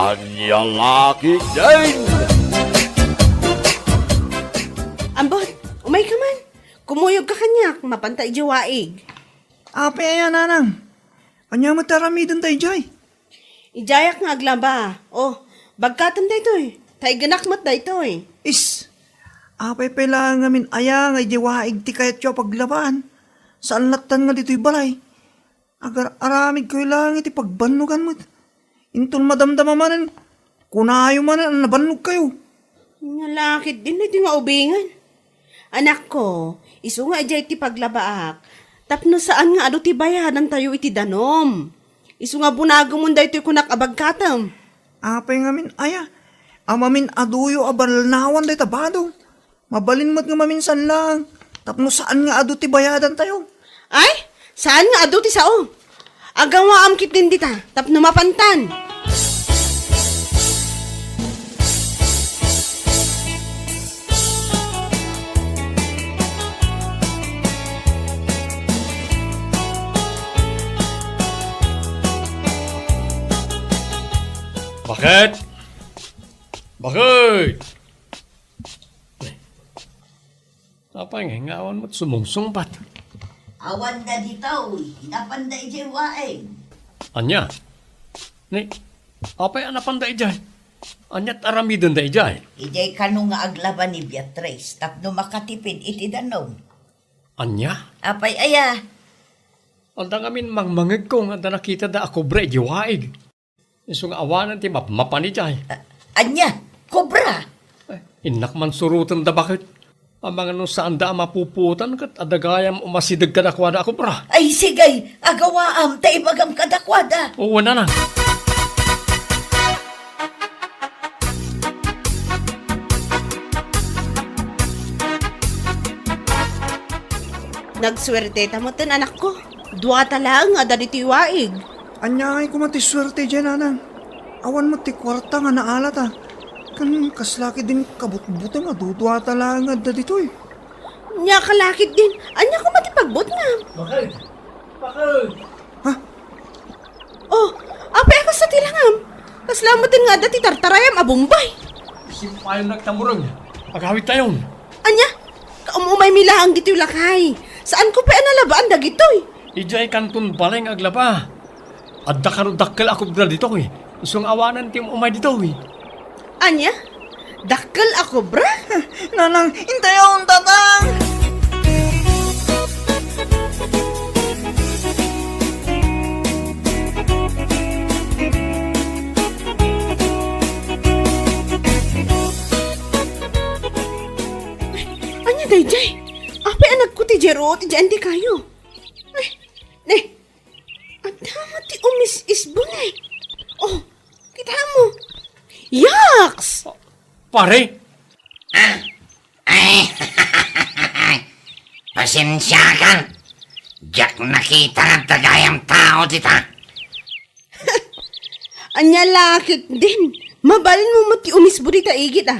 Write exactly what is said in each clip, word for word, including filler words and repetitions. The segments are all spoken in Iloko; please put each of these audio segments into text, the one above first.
Ania la ketdin? Ambot, umayka man. Kumuyogka kaniak, mapanta idiay waig. Apay aya, nanang? Ania met aramidenta idiay? Idiayak nga aglaba. O, bagkatem daytoy. Taigenak met daytoy. Is, apay pay laeng ngamin aya nga idiay waig ti kayatyo a paglabaan? Saan lattan nga ditoy balay? Agar-aramidkayo laeng iti pagbannogan met. Inton madamdama manen, kunayo manen a nabannogkayo. Nalakit din iti nga ubingan. Anakko, isu nga idiay ti paglabaak, tapno saan nga adu ti bayadantayo iti danum. Isu nga bunagemon daytoy kunak a bagkatem. Apay ngamin aya? Amamin aduyo a balnawan dayta badong. Mabalin met nga maminsan laeng, tapno saan nga adu ti bayadantayo. Ay, saan nga adu ti sao. Agawaam ketdin dita, tapno mapantan. Baket? Baket? Apay nga, nga awan met sumungsungbat? Awan da ditoy, napanda idiay waig. Ania? Ni, apay a napanda idiay? Ania't aramidenda idiay? Idiay kano nga aglaba ni Beatriz, tapno makatipid iti danum. Ania? Apay aya? Adda ngamin mangmangegko nga adda nakitada a kobra idiay waig. Isu nga awanen ti mapmapan idiay. A-, ania? Kobra? Ay, innak man surotenda baket. Amangan no saanda a mapupuotan ket adda gayam umasideg kadakuada a kobra. Ay, sige, agawaam ta ibagam kadakuada. Wen, nanang. Nagsuerteta metten, anakko. Duata laeng nga adda ditoy waig. Ania ngay koma ti suerte diay, nanang? Awan met ti kuarta nga naalata. Ken kasla ketdin kabutbuteng a duduata laeng nga adda ditoy. Ania ka la ketdin? Ania koma ti pagbutngam? Bakit? Bakit? Ha? Oh, apay a kasta ti langam? Kasla metten nga adda ti tartarayam a bumbay. Simpayon nagtamureng. Agawidtayon. Ania? Kaum-umaymi laeng ditoy, lakay. Saanko pay a nalabaan dagitoy. Idiay kanton balay nga aglaba. Adda kano dakkel a kobra ditoy. Isu nga awanen ti um-umay ditoy. Ania? Dakkel a kobra? Nanang, intayon, tatang! Ania daydiay? Apay a nagkuti diay ruot idiay andikayo? Ay, ne, adda met ti umis-isbo ne. Oh, kitam. Yaks! Pare? Ah, ay, pasensiakan. Diak nakita nga adda gayam tao dita. Ania la ketdin? Mabalinmo met ti umisbo dita igid, a.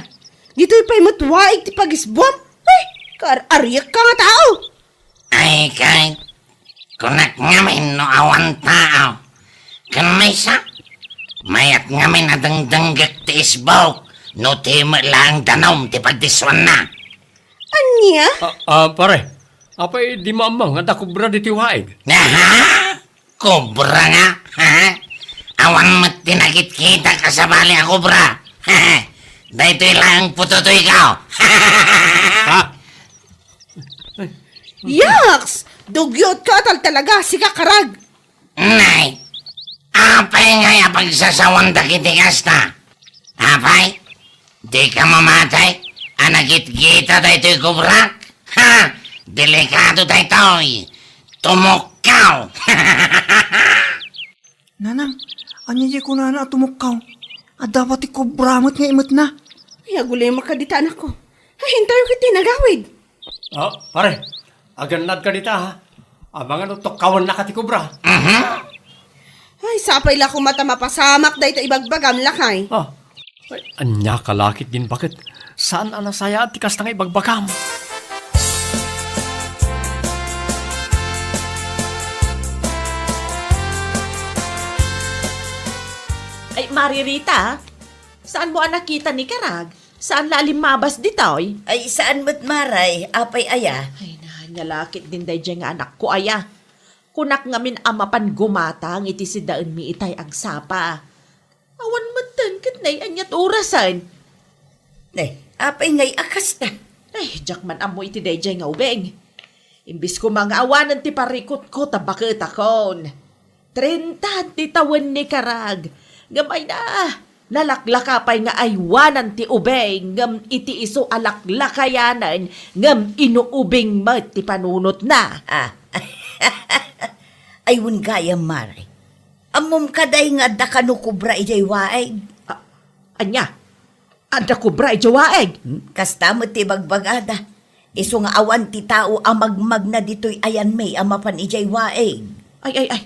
Ditoy pay met waig ti pagisbuam. Ay, kaar-ariekka nga tao. Ay, kay, kunak ngamin no awan tao. Ken maysa, mayat ngamin a dengdenggek ti isbok no ti met laeng danum ti pagdissuanna. Ania? Ah, ah, pare, apay dimo ammo nga adda kobra ditoy waig? Aha! Kobra nga, ha? Awan met ti nakitkitak a sabali a kobra. Daytoy laeng putotoyko. Ha? Yaks! Dugyot ka, taltalaga, sika karag! Nay, apay ngay a pagsasawan dagiti kasta? Apay, dika mamati a nagitgita daytoy kobrak? Ha! Delikado daytoy! Tumukkaw! Nanang, ania diay kunana a tumukkaw? Adda pay ti kobra met nga imetna. Ay, agulimek dita, anakko. Ay, intayo ketdi nagawid. Oh, pare, agannadka dita, ha? Amangan no tukkawennaka ti kobra. Mhm. Ay, sapay la koma ta mapasamak dayta ibagbagam, lakay. Ah, ay, ania ka la ketdin baket? Saan a nasayaat ti kasta nga ibagbagam? Ay, Mari Rita, saan mo a nakita ni Karag? Saan la a limmabas ditoy? Ay, saan met, Mari. Apay aya? Ay, na, ania la ketdin daydiay nga anakko aya. Kunak ngamin a mapan gumatang iti sidaenmi itay agsapa. Awan metten ket nay aniat orasen. Eh, apay ngay a kasta? Eh, diak man ammo iti daydiay nga ubing. Imbes koma nga awanen ti parikutko ta baketakon. Trenta ti tawen ni Karag. Ngem ay na, nalaklaka pay nga aywanan ti ubing, ngem iti isu a laklakayanen, ngem inuubing met ti panunotna. Ah. Ay, wen gayam, Mari. Ammom kadi nga adda kano kobra idiay waig? Ah, ania? Adda kobra idiay waig? Hmm, kasta met ti bagbagada. Isu nga awan ti tao a magmagna ditoy ayanmi a mapan idiay waig. Ay, ay, ay.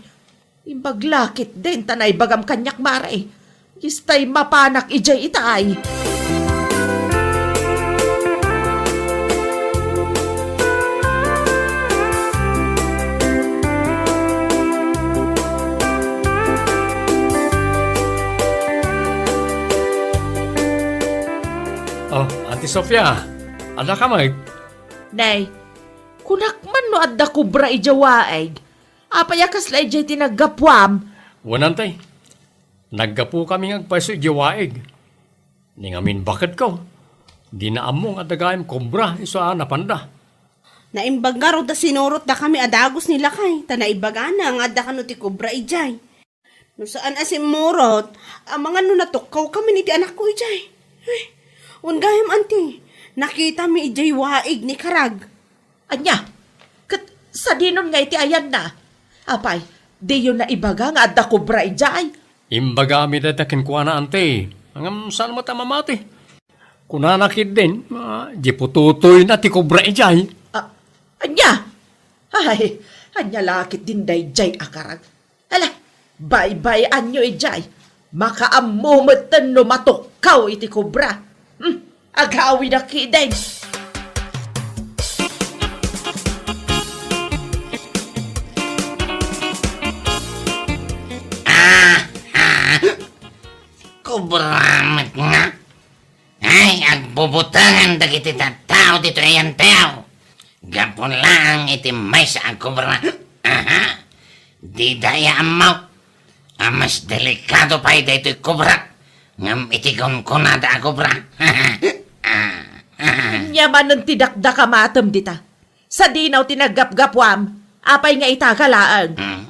Imbag la ketdin ta naibagam kaniak, Mari. Distay mapanak idiay itay. Oh, Auntie Sofia, adda ka met? Nay, kunak man no adda kobra idiay waig. Apay a kasla idiay ti naggapuam? Wen, Auntie. Naggapukami nga agpayso idiay waig. Ni ngamin baketko, dina ammo nga adda gayam kobra isu a napanda. Naimbag ngarud a sinurotdakami a dagus ni lakay, ta naibagana nga adda kano ti kobra idiay. No saan a simmurot, amangan no natukkawkamin iti anakko idiay. Ay, wen gayam, Auntie, nakitami idiay waig ni Karag. Ania? Ket sadinon nga iti ayanna? Apay, diyo naibaga nga adda kobra idiay? Imbagami dayta kenkuana, Auntie. Ngem saan met a mamati. Kunana ketdin, ah, di pututoyna ti kobra idiay. Ah, ania? Ay, ania la ketdin daydiay a Karag? Ala, baybay-anyo idiay. Makaammo metten no matukkaw iti kobra. Hmm, agawidak ketdin. Ah, ah. Kobra met nga. Ay, agbubutangan dagiti tattao ditoy ayan, tao. Gapu laeng iti maysa a kobra. Aha. Dida aya ammo a mas delikado pay daytoy kobra ngem iti kunkunada a kobra. Ania manen ti dakdakamatem dita? Sadino ti naggapgapuam? Apay nga ita ka laeng? Hmm.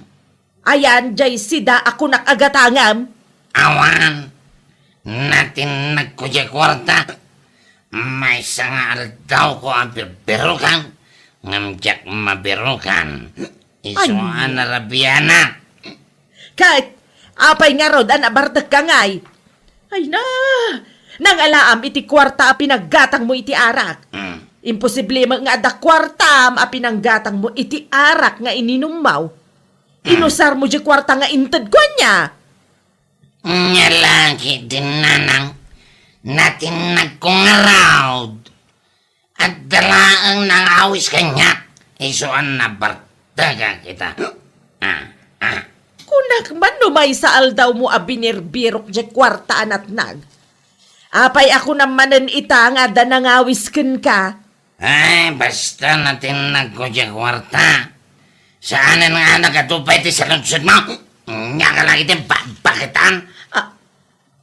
Ayan, jay sida a kunak a gatangam? Awan. Natinnagko jay kuarta. Maysa nga aldawko a birbirukan, ngem diak mabirukan. Isu a narabianak. Ket, apay ngarud a nabartekka ngay? Ay na! Nangalaam iti kuarta a pinaggatangmo iti arak. Hmm. Imposible met nga adda kuartam a pinanggatangmo iti arak nga ininummo. Inusarmo diay kuarta nga intedko, ania? Nia la ketdin, nanang, natinnagko ngarud. Adda laeng nangawis kaniak, isu a nabartekak ita. Ah, ah. Kunak man no maysa aldawmo a binirbirok diay kuarta a natnag. Apay a kunam manen ita nga adda nangawis kenka? Ay, basta natinnagko diay kuarta. Saanen nga nagadu pay ti saludsodmo? Nia ka la iti babaketan? Ah,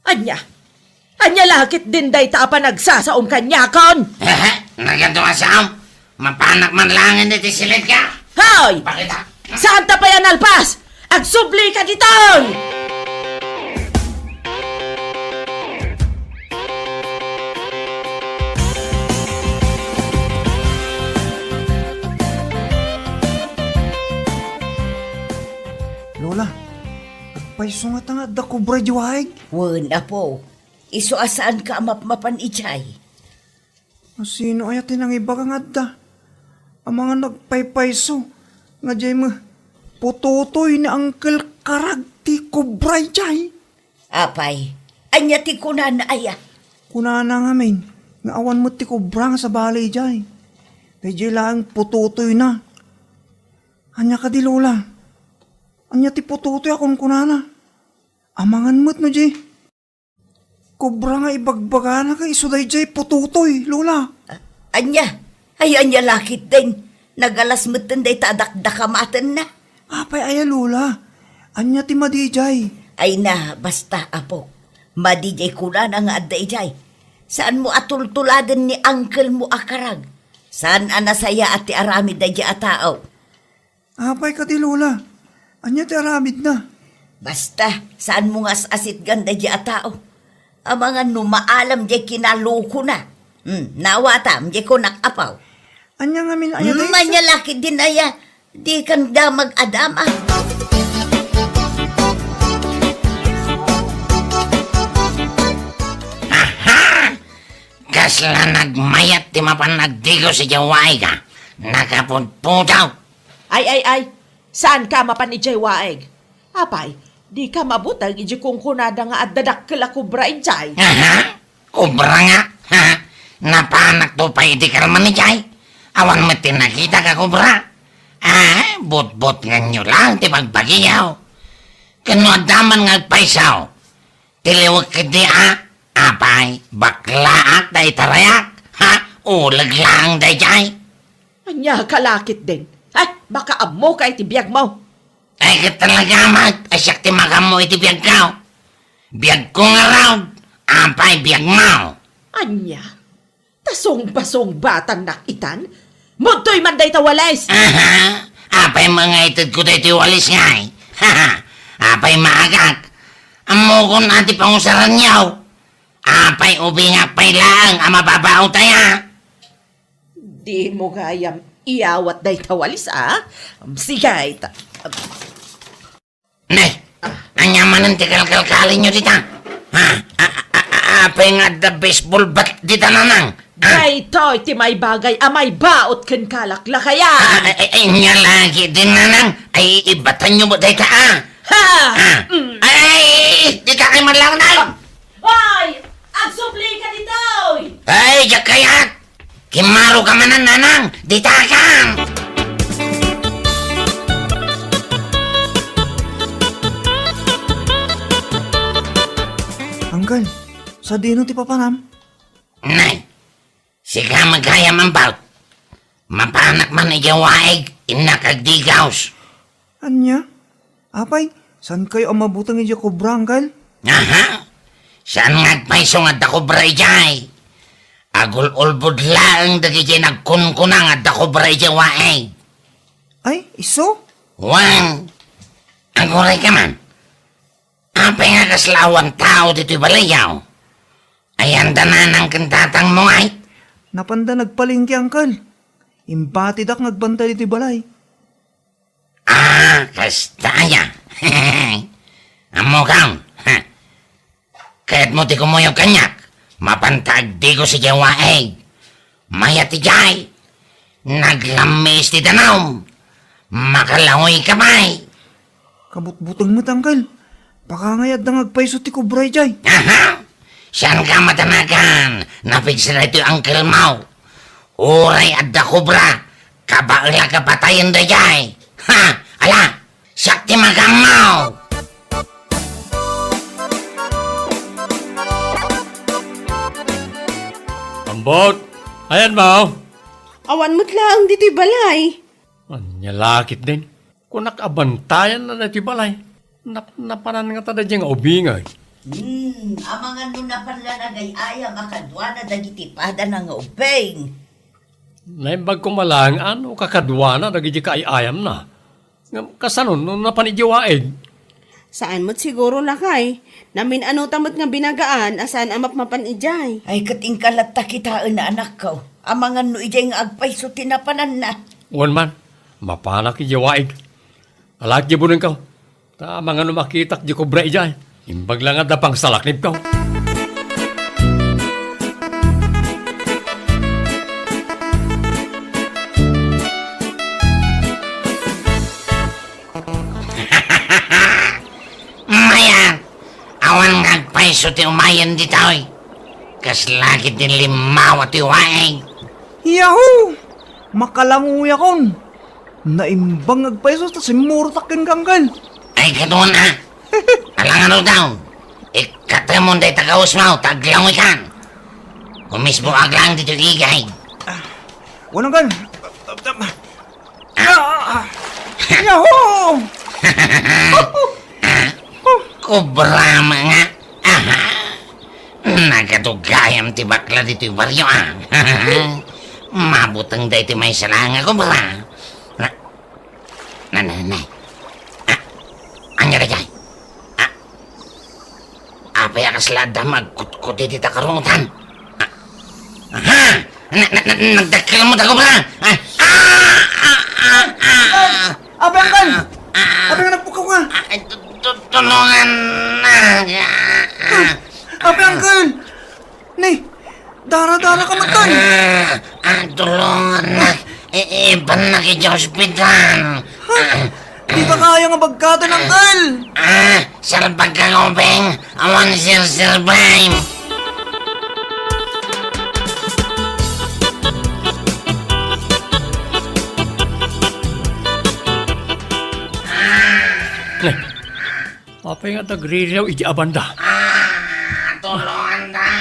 ania? Ania la ketdin dayta a panagsasaom kaniakon? Hehe, nagadu a saom. Mapanak man laengen iti silidka. Hoy! Bakit, ah? Saanta pay a nalpas? Agsubli ka diton! Lola, agpayso ngata nga adda kobra idiay waig? Wen, apo. Isu a saanka a mapmapan idiay. Asino aya ti nangibaga nga adda? Amangan no agpaypayso nga diay met pututoy ni Uncle Karag ti kobra idiay. Apay, ania ti kunana aya? Kunana ngamin nga awan met ti kobra nga sabali idiay. Daydiay laeng pututoyna. Ania kadi, Lola? Ania ti pututoy a kunkunana? Amangan met no di Kobra nga ibagbagana ket isu daydiay putotoy, Lola. Ania? Ay, ania la ketdin? Nagalas metten dayta a dakdakamatenna. Apay aya, Lola? Ania ti madi idiay? Ay na, basta, apok. Madi diay kunana nga adda idiay. Saanmo a tultuladen ni uncle mo a karag. Saan a nasayaat ti aramid daydiay a tao. Apay kadi, Lola? Ania ti aramidna? Basta, saanmo nga as-asitgan daydiay a tao. Amangan no maalam diay kinalokona. Hmm, nawatam, diay kunak, apo. Ania ngamin aya, Hmm, dayta? Ania la ketdin aya, dikan damag a dama. Aha! Kasla nagmayat ti mapan agdigos idiay waig a. Nakapudpudaw. Ay, ay, ay. Saanka a mapan idiay waig? Apay, dika mabuteng idiay kunkunada nga adda dakkel a kobra idiay? Aha? Kobra nga? Ha? Napanakto pay idi kalman idiay. Awan met ti nakitak a kobra. Ah, butbutngenyo laeng ti bagbagiyo. Ken no adda man nga agpayso, ti liwek ketdi a, apay, baklaak ta itarayak, ha? Uleg laeng daydiay. Ania ka la ketdin? Ay, makaammoka iti biagmo. Ay, ket talaga met, a siak ti makaammo iti biagko. Biagko ngarud, apay biagmo. Ania? Ta sungba-sungbatannak itan? Mudtoy man dayta walis! Aha! Apay nga itedko daytoy walis ngay? Haha! Apay maagak? Ammokon a ti pangusaranyo. Apay ubingak pay laeng a mababaut aya? Dimo gayam iyawat dayta walis, a? Sige, ta- Ne, ania manen ti kalkalkalinyo dita? Ha? A, a, a, a, apay nga adda baseball bat dita, nanang? Ha? Daytoy ti maibagay a maibaut kenka, laklakayan. A, a, a, ania la ketdin, nanang? Ay, ibatanyo met dayta, a? Ha? A. Mm. Ay, ay, ay, ay, dita kay man lang, nay. Hoy! Agsublika ditoy! Ay, diak kayat! Kimmaro ka manen, nanang! Ditakan! Uncle, sadino ti papanam? Nay, sika met gayam ambaw. Mapanak man idiay waig, innak agdigos. Ania? Apay, saankayo a mabuteng idiay kobra, Uncle? Aha! Saan nga agpayso nga adda kobra idiay? Agul-ulbod laeng dagidiay nagkunkuna nga adda kobra idiay waig. Ay, isu? Wen, aguray ka man. Apay nga kasla awan tao ditoy balayyo? Ayan da nanang ken tatangmo ngay? Napanda nagpalengke, Uncle. Imbatidak nga agbantay ditoy balay. Ah, kasta aya. Ammokon, ha? Kayatmo ti kumuyog kaniak? Mapanta agdigos idiay waig. Mayat idiay. Naglammis ti danum. Makalangoy ka pay. Kabutbuteng met, Uncle. Baka ngay adda nga agpayso ti kobra idiay. Aha! Saanka a matanagan? Napigsa daytoy uncle mo. Uray adda kobra, kabaelak a patayen daydiay. Ha! Ala! Siak ti makaammo! Ambot! Ayanmo? Awan met laeng ditoy balay. Ania la ketdin? Kunak a bantayanna daytoy balay. Napnapanan ngata daydiay nga ubing, ay. Hmm, amangan no napan la nagay-ayam a kaduana dagiti padana nga ubing. Naimbag koma laeng a no kakaduana dagiti kaay-ayamna. Ngem kasano no napan idiay waig? Saan met siguro, lakay. Namin-anota met nga binagaan a saan a mapmapan idiay. Ay, ket inka latta kitaen, anakko. Amangan no idiay nga agpayso ti napananna. Wen man, mapanak idiay waig. Alaek diay bunengko. Ta amangan no makitak diay kobra idiay. Imbag la nga adda pangsalaknibko. Mayat! Awan nga agpayso ti umayen ditoy. Kasla ketdin limmawa ti waig. Yahoo! Makalangoyakon! Naimbag nga agpayso ta simmurotak kenka, Uncle. Ay, kaduan a. Alangan daw. Ikkatemon dayta kawesmo ta aglangoykan. Umismo aglang ditoy igay. Ah, uncle. Ah! Yahoo! Kobra nga. Aha. Nagadu gayam ti bakla ditoy barrio, ah. Mabuteng daytoy maysa laeng a kobra. Na, na, na, na. Ah, ania daytoy? Ah, apay a kasla adda magkutkot iti takarutan? Ah, aha! Na, na, na, nagdakkel met a kobra! Ah, ah, ah, ah, ah. Apay, uncle! Ah, ah. Apay nga nagpukaw ka? Ah, tu-, tu-, tulungan na. Ah, ah. Apay, uncle! Ni, dara-dara ka met, tay. Ah, ah, tulungan na. I-, ibannak iti ospital. Ha? Di ka kaya nga bagkaten, uncle. Ah, salbag ka, Gobeng. Awan sir survive. Apay nga nagririaw iti abanda? Ah, tulongan ta!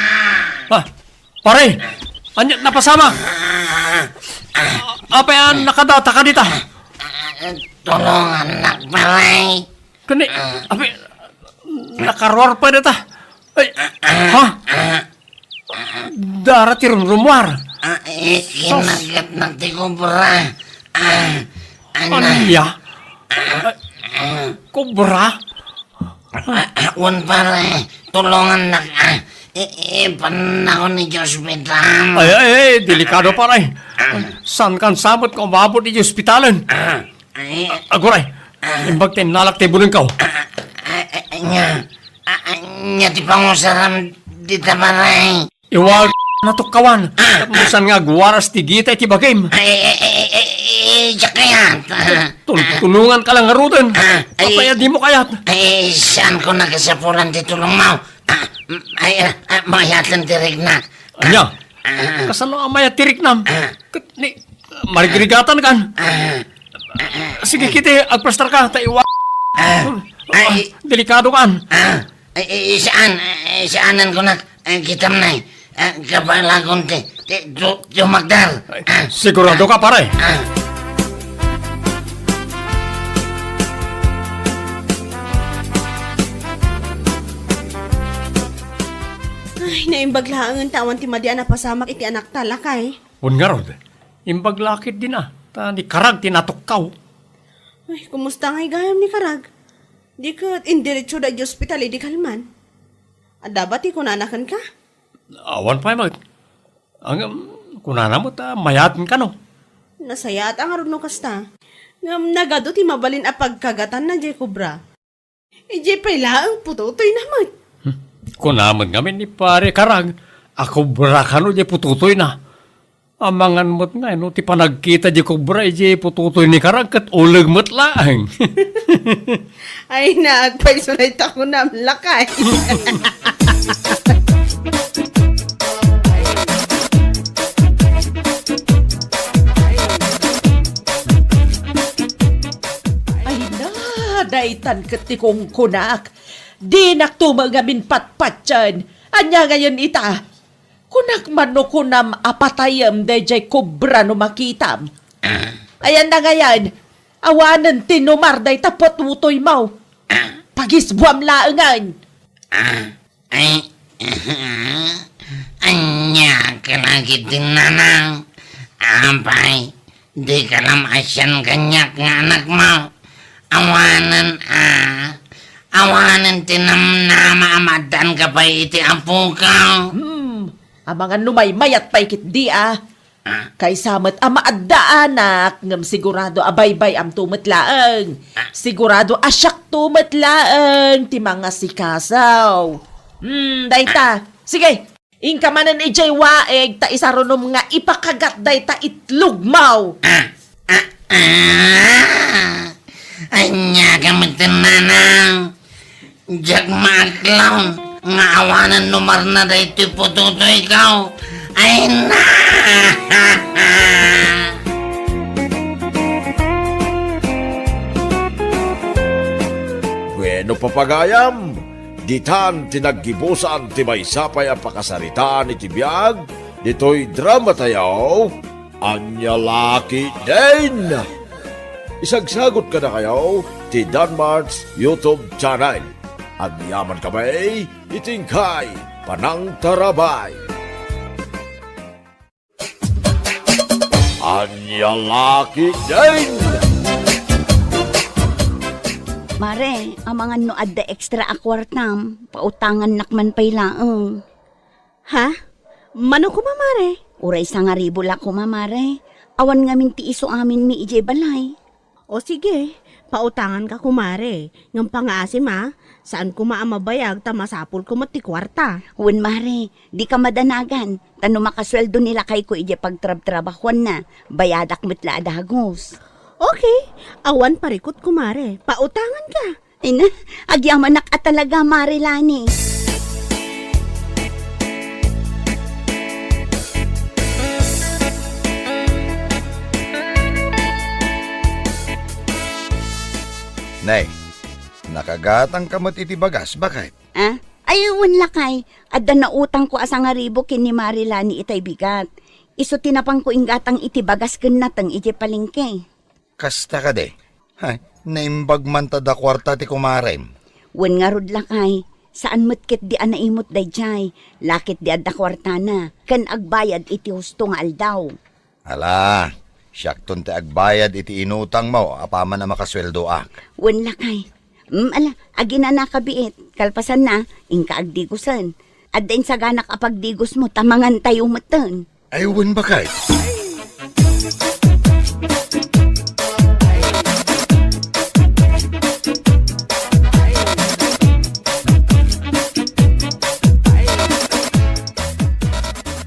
Ah, pare! Ania napasamak? Ah, ah, apay a nakadata ka dita? Ah, tulongannak, pare! Kani, apay, nakaruar pay dita? Ay, ha? Dara ti rumrumuar. Ah, eh, sus. Kinagatnak ti kobra. Ah, ano? Ania? Ah, kobra? Ah, ah, wen, pare, tulongannak, ah. I-, ipannak iti ospital. Ay, ay, ay, delikado, pare. Ah. Saankan sa met nga umabot iti ospitalen? Ah, ay. Aguray, ah, imbag ta innalak ti bulengko. Ah, ah, ah, ania? Ah, ah, ania ti pangusaram dita, pare? Iwal natukkawan. Ah. Tapno saan nga agwaras ti gita iti bagim. Ay, ay, ay, ay, ay, diak kayat. Ah, tul-, ah, tulungan ka lang ngaruden. Ah, ay, apay a dimo kayat? Ay, saanko nagasapulan ti tulongmo. Ah, mm, ay, ah, ah, mayaten ti riknak. Ania? Ah. Kasano a mayat ti riknam? Ah. Ket ni, marigrigatankan. Ah. Sige, kiti, agplastar ka, ta iwa-, ah, ay, delikado kan. Ah, ay, ay, saan, ay, saanen kunak, ay, kitam na, eh. Ah, kabalagon ti, ti, tu-, tumakder. Ay, ah, sigurado ka, pare? Ah. Ay, naimbag laengen ta awan ti madi a napasamak iti anakta, lakay. Wen ngarud, imbag la ketdin a, ta ni Karag ti natukkaw. Ay, kumusta ngay gayam ni Karag? Di ket indiretsoda iti ospital idi kalman? Adda ba ti kunana kenka? Awan pay met. Ngem, kunana met a mayaten kano. Nasayaat a ngarud no kasta. Ngem nagadu ti mabalin a pagkagatanna diay kobra. Idiay pay laeng putotoyna met. Hmm. Kuna met ngamin ni Pare Karag a kobra kano diay putotoyna. Amangan met nga no ti panagkita diay kobra idiay putotoy ni Karag ket uleg met laeng. Ay, naagpayso dayta kunam, lakay. Ay na, daytan ket ti kunkunak. Dinakto met ngamin patpatien. Ania ngayen ita? Kunak man no kunam a patayem daydiay kobra no makitam. Ah. Ayan na ngayen, awanen ti numar dayta putotoymo. Ah. Pagisbuam laengen. Ah. Ay, ania ka lagi ti nanang? Apay, dika la maasian kaniak nga anakmo? Awanen a, awanen ti namnama a maaddaanka pay iti apoka. Hmm, amangan no maymayat pay ketdi a. Ah. Kaysa met a maaddaanak, ngem sigurado a baybay-amto met laeng. Ah. Sigurado a siakto met laeng ti mangasikaso. Hmm, dayta. Ah. Sige, inka manen idiay waig ta isarunom nga ipakagat dayta itlogmo. Ah, ah, ah. Ania ka met, nanang? Diak maaklon nga awanen numarna daytoy putotoyko. Ay na! Bueno, papagayam, Ditan ti naggibusan ti maysa pay a pakasaritaan iti biag ditoy dramatayo, Ania La Ketdin! Isagsagut kadakayo ti Danmart's YouTube channel. Agyamankami iti inkay panangtarabay. Ania La Ketdin! Mare, amangan no adda extra a kuartam, pautangannak man pay laeng. Ha? Mano koma, Mare? Uray sangaribu la koma, Mare. Awan ngamin ti isu aminmi idiay balay. O sige, pautanganka, kumare. Ngem pangaasim a, saan koma a mabayag ta masapulko met ti kuarta. Wen, mare, dika madanagan, ta no makasueldo ni lakayko idiay pagtrabtrabahuanna, bayadak met la a dagus. Okay, awan parikut, kumare. Pautanganka. Ay na, agyamanak a talaga, Mare Lani. Nay, nakagatangka met iti bagas, baket? Ah? Ay, wen lakay, adda nautangko a sangaribu ken ni Mare Lani itay bigat. Isu ti napanko inggatang iti bagas ken nateng idiay palengke. Kasta kadi? Hay, naimbag man ta adda kuarta ti kumarem. Wen ngarud lakay, saan met ketdi a naimut daydiay, la ketdi adda kuartana, ken agbayad iti husto nga aldaw. Ala, siakton ti agbayad iti inutangmo apaman a makasueldoak. Wen lakay. Mm, ala, aginanaka biit, kalpasanna, inka agdigusen. Adda insaganak a pagdigusmo ta mangantayo metten. Ay, wen, baket.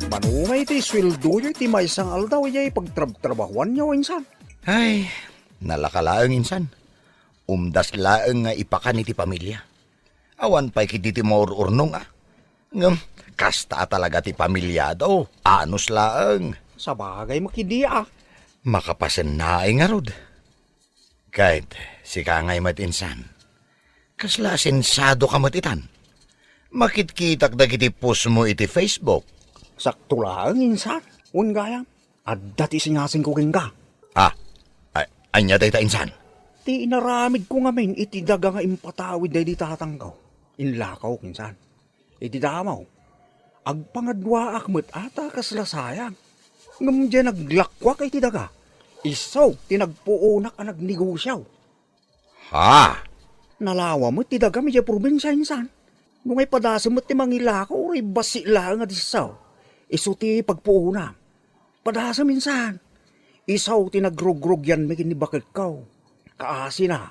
Mano ngay ti sueldoyo iti maysa nga aldaw idiay pagtrabtrabahuanyo, insan? Ay, nalaka laeng, insan. Umdas laeng nga ipakan iti pamilia. Awan pay ketdi ti maur-urnong a. Ngem, kasta a talaga ti pamiliado, anus laeng. Sabagay met ketdi a. Makapasennaay ngarud. Ket, sika ngay met insan. Kasla asensadoka met itan. Makitkitak dagiti postmo iti Facebook. Sakto laeng, insan. Wen gayam. Adda ti isingasingko kenka. Ah, a-, ania dayta, insan? Ti inaramidko ngamin iti daga nga impatawid daydi tatangko. Inlakaw, insan. Iti damo, agpangaduaak met a ta kasla sayang. Ngem diay naglakkuak iti daga, isu ti nagpuonak a nagnegosio. Ha? Nalawa met ti dagam idiay probinsia, insan. No ngay padasem met ti mangilako, uray bassit laeng a disso. Isu ti pagpuonam. Padasem, insan. Isu ti nagrugrugianmi ken ni baketko. Kaasina,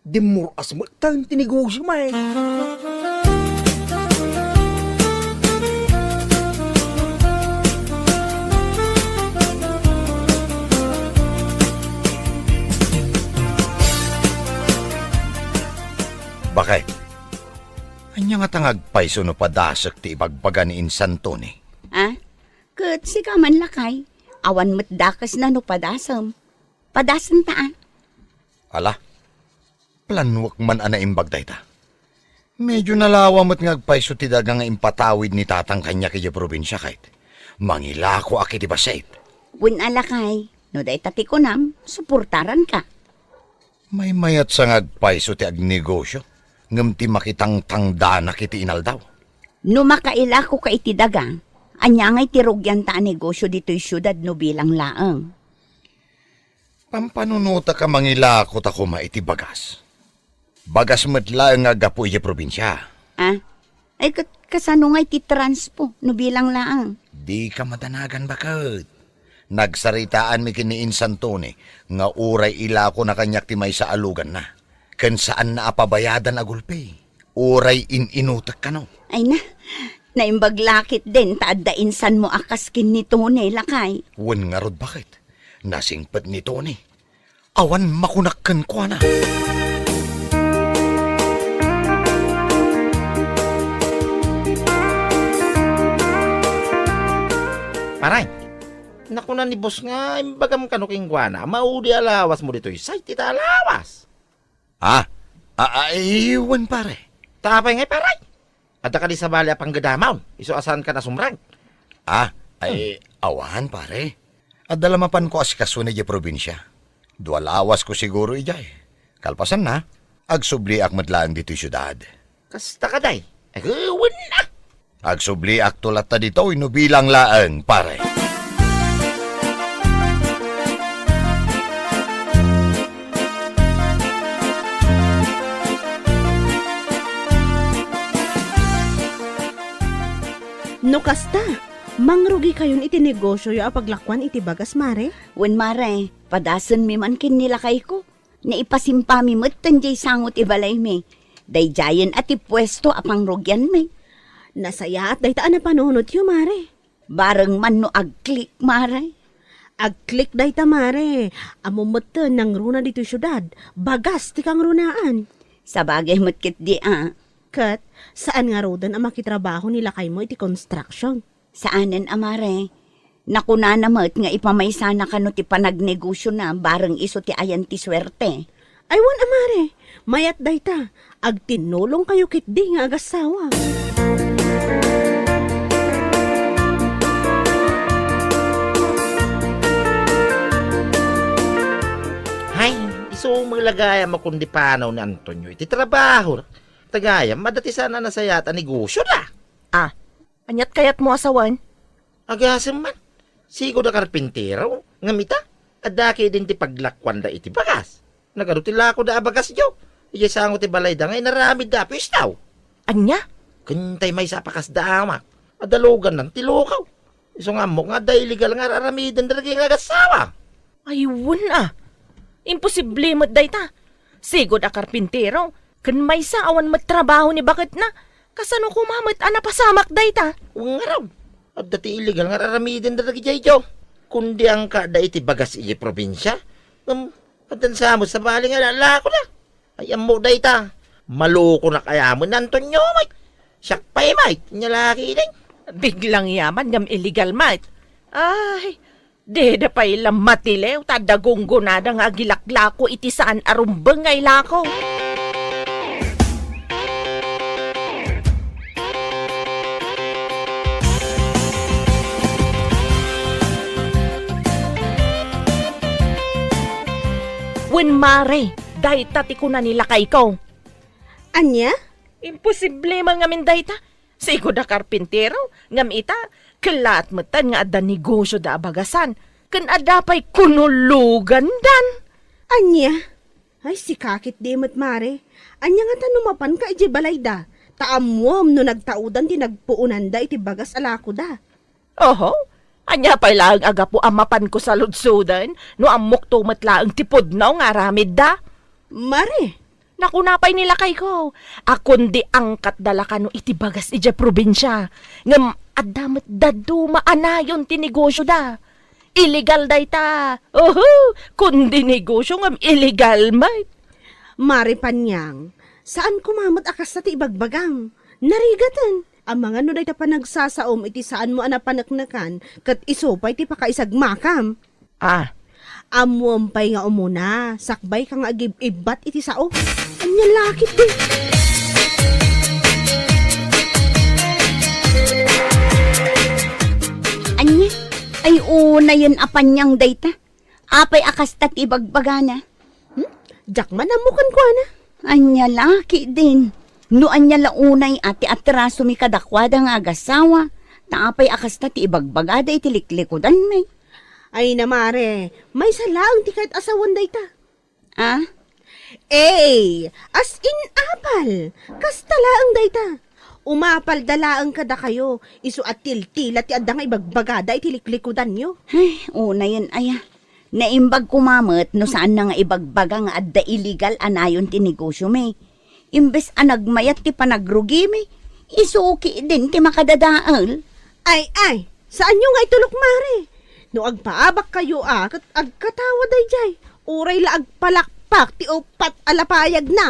dimmur-as metten ti negosio met. Baket, ania ngata nga agpayso no padasek ti ibagbaga ni Insan Tony? Ah? Ket sika man lakay, awan met dakesna no padasem. Padasenta a. Ala, planuek man a naimbag dayta. Medyo nalawa met nga agpayso ti daga nga impatawid ni tatang kaniak idiay probinsia, ket mangilakoak iti bassit. Wen a lakay, no dayta ti kunam, suportaranka. Maymayat sa nga agpayso ti agnegosio, ngem ti makitangtangdanak iti inaldaw. No makailakoka iti daga, ania ngay ti rugianta a negosio ditoy siudad no bilang laeng? Pampanunotaka mangilako ta koma iti bagas. Bagas met laeng nga aggapu idiay probinsia. Ah? Ay, ket kasano ngay ti transpo no bilang laeng? Dika madanagan, baket. Nagsaritaanmi ken ni Insan Tony nga uray ilakona kaniak ti maysa a luganna, ken saanna a pabayadan a gulpi. Uray in-inutek kano. Ay na, naimbag la ketdin ta adda insanmo a kas ken ni Tony, lakay. Wen ngarud, baket. Nasingpet ni Tony. Awan makunak kenkuana. Pare, nakuna ni boss nga imbagam kano kenkuana, maudi a lawasmo ditoy site ita a lawas. Ah, a-, a-, wen, pare. Ta apay ngay, pare? Adda kadi sabali a panggadamon, isu a saankan a sumrek? Ah, ay, awan, pare. Adda la mapanko a asikasoen idiay probinsia. Dua lawasko siguro idiay. Kalpasanna, agsubliak met laeng ditoy siudad. Kasta kadi? Ay, wen a! Agsubliakto latta ditoy no bilang laeng, pare. No kasta, mangrugikayon iti negosioyo a paglakuan iti bagas, mare? Wen, mare, padasenmi man ken ni lakayko. Naipasimpami metten diay sango ti balaymi. Daydiayen a ti puesto a pangrugianmi. Nasayaat dayta a napanunotyo, mare. Bareng man no agklik, mare. Agklik dayta, mare. Ammom metten nangruna ditoy siudad. Bagas ti kangrunaan. Sabagay met ketdi a. Ket, saan ngaruden a makitrabaho ni lakaymo iti construction? Saanen a, mare. Nakunana met nga ipamaysana kano ti panagnegosiona bareng isu ti ayan ti suerte. Ay wen a, mare. Mayat dayta. Agtinnulongkayo ketdi nga agassawa. Hay, isu met la gayam a kundi panaw ni Antonio iti trabaho. Ta gayam, adda ti saan a nasayaat a negosioda. Ah, Ania't kayatmo a sawen? Agasem man. Sigud a karpintero, ngem ita, adda ketdin ti paglakuanda iti bagas. Nagadu ti lakoda a bagasyo. Idiay sango ti balayda nga inaramidda a puestaw. Ania? Ken tay maysa a pakasda amak. Adda luganna ti lukaw. Isu nga ammok nga adda illegal nga ar-aramiden dagiti nga agassawa. Ay, wen a. Imposible met dayta. Sigud a karpintero, ken maysa awan met trabaho ni baketna. Kasano koma met a napasamak dayta? Wen ngarud, adda ti illegal nga ar-aramiden dagiti daydiay. Kundi angka adda iti bagas iti probinsia, ngem addan sa met sabali nga lalakoda. Ay, ammok dayta. Malukonak aya met ni Antonio, met. Siak pay, met. Nia la ketdin. Biglang yaman ngem illegal, met. Ay, dida pay la matiliw ta adda gunggonada nga agilaklako iti saan a rumbeng nga ilako. Wen, mare, dayta ti kuna ni lakayko. Ania? Imposible man ngamin dayta. Sigud a karpintero, ngem ita, kellaat metten nga adda negosioda a bagasan, ken adda pay kuno lugandan. Ania? Ay, sika ketdi met, mare. Ania ngata no mapanka idiay balayda, ta ammoem no nagtaudan ti nagpuonanda iti bagas a lakoda. Oho, ania pay laeng a gapu a mapanko saludsoden no ammokto met laeng ti pudno nga aramidda? Mare! Nakuna pay ni lakayko a kundi angkatda la kano iti bagas idiay probinsia, ngem adda met dadduma a nayon ti negosioda. Illegal dayta. Oho, kundi negosio ngem illegal met. Mare Panyang, saan koma met a kasta ti ibagbagam. Narigaten. Amangan no dayta panagsasaom iti saanmo a napaneknekan ket isu pay ti pakaisagmakam. Ah. Ammoem pay nga umuna, sakbay ka nga agib-ibbat iti sao. Ania la ketdi? Ania? Ay, unayen a Panyang dayta. Apay a kasta ti ibagbagana? Hmm? Diak man ammo kenkuana. Ania la ketdin? No ania la unay a ti atrasomi kadakuada nga agassawa, ta apay a kasta ti ibagbagada iti liklikudanmi? Ay na, mare, maysa laeng ti kayat a sawen dayta. Ah? Ey, as in apal! Kasta laeng dayta. Umapalda laeng kadakayo, isu a tiltila ti adda nga ibagbagada iti liklikudanyo. Ay, unayen aya. Naimbag koma met no saanna nga ibagbaga nga adda illegal a nayon ti negosiomi. Imbes a nagmayat ti panagrugimi, isu ketdin ti makadadael. Ay, ay, saanyo nga itulok, mare. No agpaabakkayo a ket agkatawa daydiay, uray la agpalakpak ti uppat a lapayagna.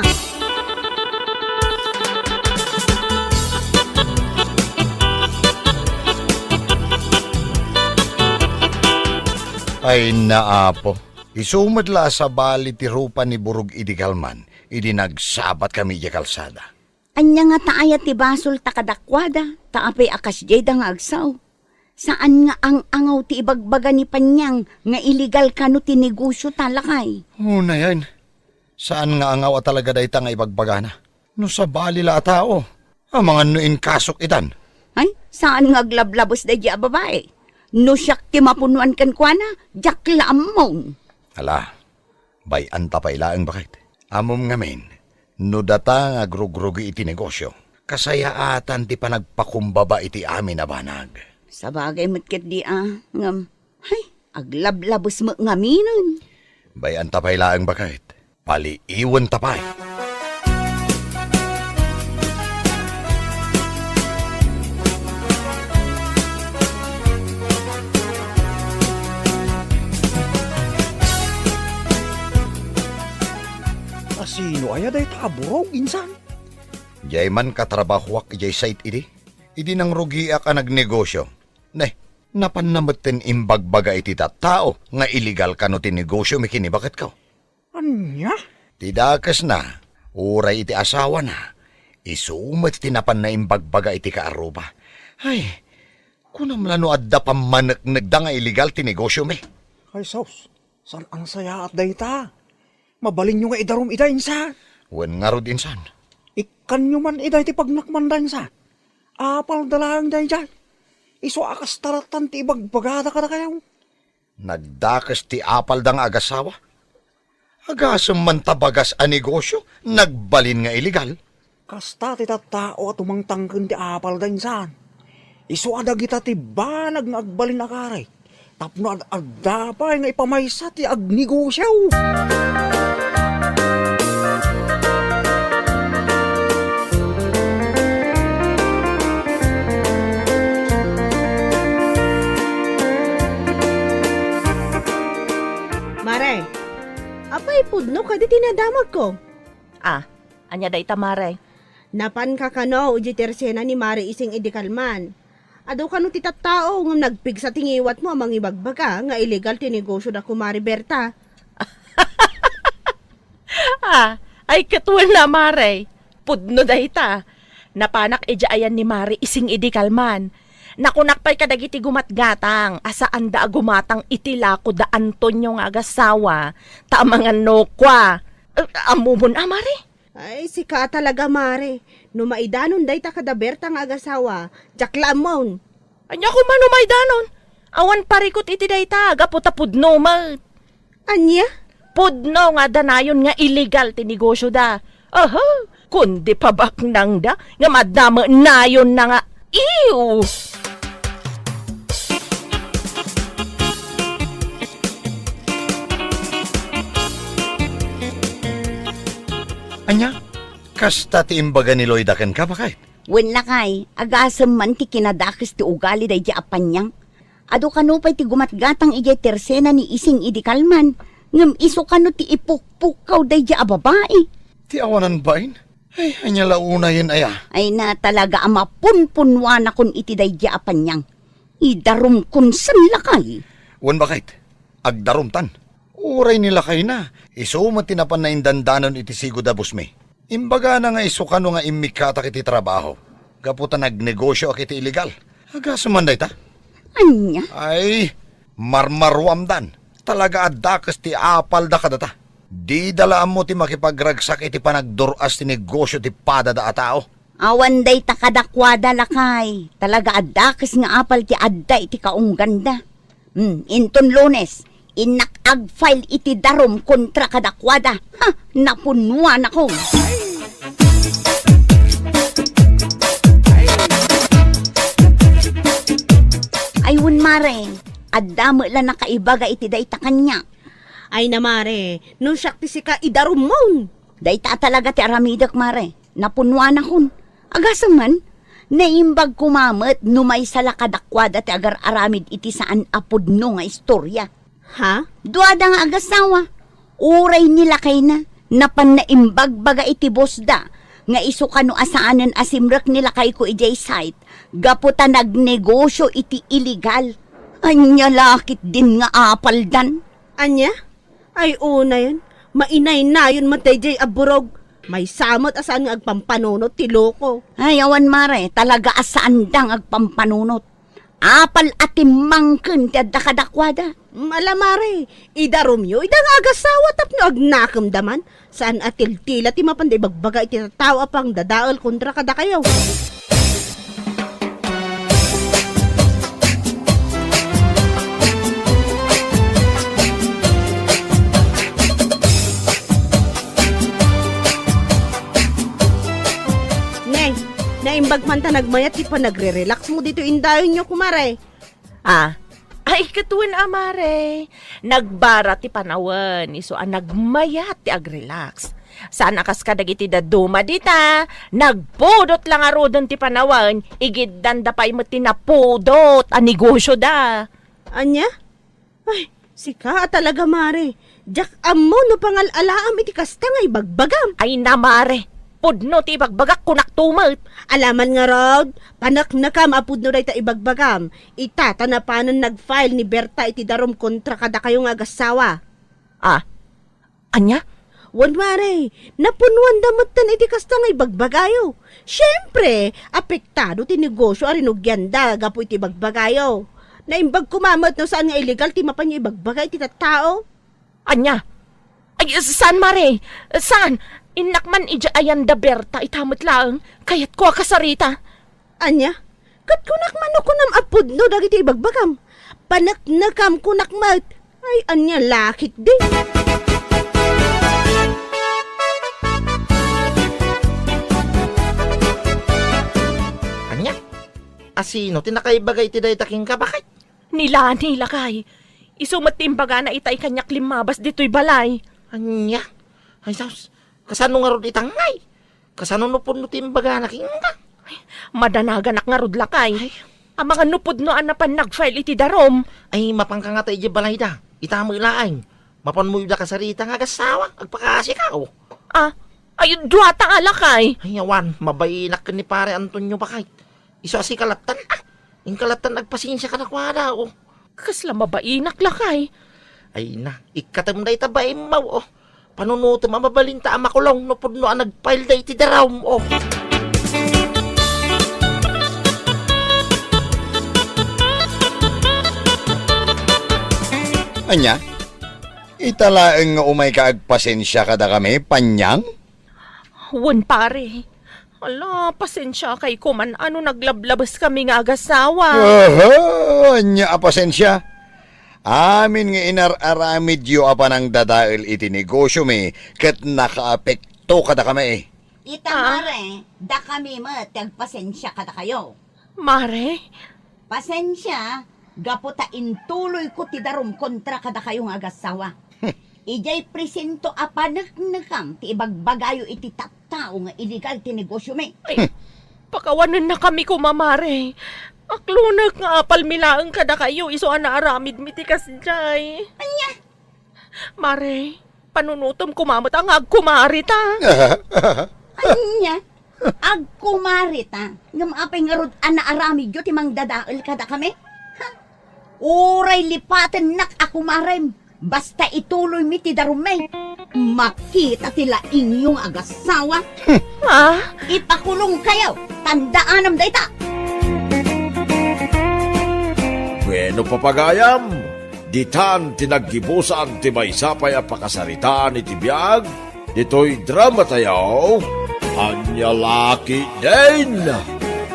Ay, naapo. Isu met la a sabali ti rupa ni Burog idi kalman, idi nagsabatkami idiay kalsada. Ania ngata aya ti basolta kadakuada, ta apay a kasdiayda nga agsao? Saan nga ang-angaw ti ibagbaga ni Panyang nga iligal kano ti negosio ta, lakay? Unayen, saan nga angaw a talaga dayta nga ibagbagana. No sabali la a tao, amangan no inkasok itan. Ay, saan nga aglablabes daydi a babai? No siak ti mapunuan kenkuana, diak la ammom. Ala, bay-anta pay laeng, baket. Ammom ngamin, no data nga agrugrugi iti negosio, kasayaatan ti panagpakumbaba iti amin a banag. Sabagay met ketdi a, ngem, hay, aglablabes met ngaminen. Bay-anta pay laeng, baket. Paliiwenta pay. A sino aya dayta a burog, insan? Diay man katrabahoak idiay site idi, idi nangrugiak a nagnegosio. Ne, napanna metten imbagbaga iti tattao nga iligal kano ti negosio mi ken ni baketko. Ania? Ti dakesna, uray iti asawana, isu met ti napanna imbagbaga iti kaarruba. Ay, kunam la no adda pammaneknekda nga iligal ti negosio mi. Ay, sus, saan a nasayaat dayta? Mabalinyo nga idarum ida, insan. Wen ngarud, insan. Ikkanyo man ida iti pagnakmanda, insan. Apalda laeng daydiay. Isu a kasta lattan ti ibagbagada kadakayo. Nagdakes ti apalda nga agasawa. Agasem man ta bagas a negosio, nagbalin nga iligal. Kasta ti tattao a tumangtangken ti apalda, insan. Isu a dagita ti banag nga agbalin a karit tapno ad-adda pay nga ipamaysa ti agnegosio. Mare, apay pudno kadi ti nadamagko? Ah, ania dayta, Mare? Napanka kano idiay tersena ni Mare Ising idi kalman? Adu kano ti tattao ngem nagpigsa ti ngiwatmo a mangibagbaga nga iligal ti negosioda, Kumare Berta. Ah, ay ket wen a, Mare. Pudno dayta. Napanak idiay ayan ni Mare Ising idi kalman. Nakunak pay kadagiti gumatgatang a saanda a gumatang iti lako da Antonio nga agasawa, ta amangan no kua. Eh, ammomon a, Mare? Ay, sika a talaga, Mare. No maidanon dayta kada Berta nga agasawa, diak la ammon. Ania koma no maidanon? Awan parikut iti dayta, gapu ta pudno met. Ania? Pudno nga adda nayon nga illegal ti negosioda. Aha, kundi pabaknangda, ngem adda met nayonna nga, ew! Ania? Kasta ti imbaga ni Loida kenka, baket? Wen, lakay, agasem man ti kinadakes ti ugali daydi a Panyang. Adu kano pay ti gumatgatang idiay tersena ni Ising idi kalman, ngem isu kano ti ipukpukkaw daydi a babai. Ti awanan bain? Ay, ania la unayen aya? Ay na, talaga a mapunpunnuanakon iti daydi a Panyang. Idarumkon sen, lakay. Wen, baket, agdarumtan. Uray ni lakayna, isu met ti napan naindandanon iti sigud a bosmi. Imbagana nga isu kano nga immikkatak iti trabaho, gapu ta nagnegosioak iti illegal. Agasem man dayta? Ania? Ay, marmaruamdan. Talaga a dakes ti apalda kadata. Dida la ammo ti makipagragsak iti panagdur-as ti negosio ti padada a tao. Awan dayta kadakuada, lakay. Talaga a dakes nga apal ti adda iti kaungganda. Hmm, inton Lunes, innak ag-file iti darum kontra kadakuada. Ha, napunnuanakon. Ay, wen, mare, adda met la nakaibaga iti dayta kaniak. Ay na, mare, no siak ti sika, idarummon. Dayta a talaga ti aramidek, mare. Napunnuanakon. Agasem man, naimbag koma met no maysa la kadakuada ti agar-aramid iti saan a pudno nga istoria. Ha? Duada nga agasawa. Uray ni lakayna, napan naimbagbaga iti bosda nga isu kano a saanen a simrek ni lakayko idiay site gapu ta nagnegosio iti illegal. Ania la ketdin nga apaldan? Ania? Ay, unayen, mainaynayon met daydiay a burog. Maysa met a saan nga agpampanunot ti loko. Ay, awan, mare, talaga a saanda nga agpampanunot. Apal a timmangken ti adda kadakuada. Ala, mare, idarumyo ida nga agasawa tapno agnakemda man. Saan a tiltila ti mapanda ibagbaga iti tattao a pangdadael kontra kadakayo. Nay, naimbag man ta nagmayat ti panagre-relax mo ditoy indayonyo, kumare. Ah, ay, ket wen a, mare. Nagbara ti panawen, isu a nagmayat ti agrelax. Saan a kas kadagiti dadduma dita, nagpudot la ngaruden ti panawen, igiddanda pay met ti napudot a negosyoda. Ania? Ay, sika a talaga, mare. Diak ammo no pangal-alaam iti kasta nga ibagbagam. Ay na, mare. Pudno ti ibagbagak, kunak tumet. Alaman ngarud, paneknekam a pudno dayta ibagbagam. Ita ta napanen nag-file ni Berta iti darum kontra kadakayo nga agassawa. Ah, ania? Wen, mare, napunuanda metten iti kasta nga ibagbagayo. Siempre, apektado ti negosyo a rinugianda gapu iti ibagbagayo. Naimbag koma met no saan nga illegal ti mapanyo ibagbaga iti tattao. Ania? Ay, saan, mare? Saan? Innak man idiay ayan da Berta ita met laeng. Kayatko a kasarita. Ania? Ket kunak man no kunam a pudno dagiti ibagbagam. Paneknekam kunak met. Ay, ania la ketdi? Ania? A sino ti nakaibaga iti dayta kenka, baket? Ni Lani, lakay. Isu met ti imbagana itay kaniak limmabas ditoy balay. Ania? Ay, sus. Kasano ngarud ita ngay? Kasano no pudno ti imbagana kenka? Ay, madanaganak ngarud, lakay. Ay. Amangan no pudno a napan nag-file iti darum. Ay, mapanka ngata idiay balayda. Ita met laeng. Mapanmo ida kasarita nga agassawa. Agpakasika, o. Ah, ay, duata a, lakay. Ay, awan. Mabainak ken ni Pare Antonio, baket. Isu a sika lattan, ah, inka lattan agpasensia kadakuada, o. Kasla mabainak, lakay. Ay na, ikkatem dayta baimmaw, o. Panunotem a mabalinta a makulong no pudno a nag-file da iti darum, o. Ania? Ita laeng nga umayka agpasensia kadakami, Panyang? Wen, pare. Ala, pasensiakay koman a no naglablabeskami nga agasawa. Aha, ania a pasensia? Amin nga inar-aramidyo a panangdadael iti negosyomi ket nakaapekto kadakami. Ita, ah, mare, dakami met ti agpasensia kadakayo. Mare? Pasensia, gapu ta intuloyko ti darum kontra kadakayo nga agassawa. Idiay presento a paneknekam ti ibagbagayo iti tattao nga illegal ti negosyomi. Ay, pakawanennakami koma, mare. Aklonek nga apalmi laeng kadakayo isu a naaramidmi ti kasdiay. Ania? Mare, panunotem koma met a nga agkumarita. Ania? Agkumarita? Ngem apay ngarud a naaramidyo ti mangdadael kadakami? Ha? Uray lipatennak a kumarem, basta ituloymi ti darummi. Makita ti laingyo nga agassawa. Ah? Ipakulongkayo, tandaanam dayta. Bueno, papagayam, ditan ti naggibusan ti maysa pay a pakasaritaan iti biag ditoy dramatayo, Ania La Ketdin.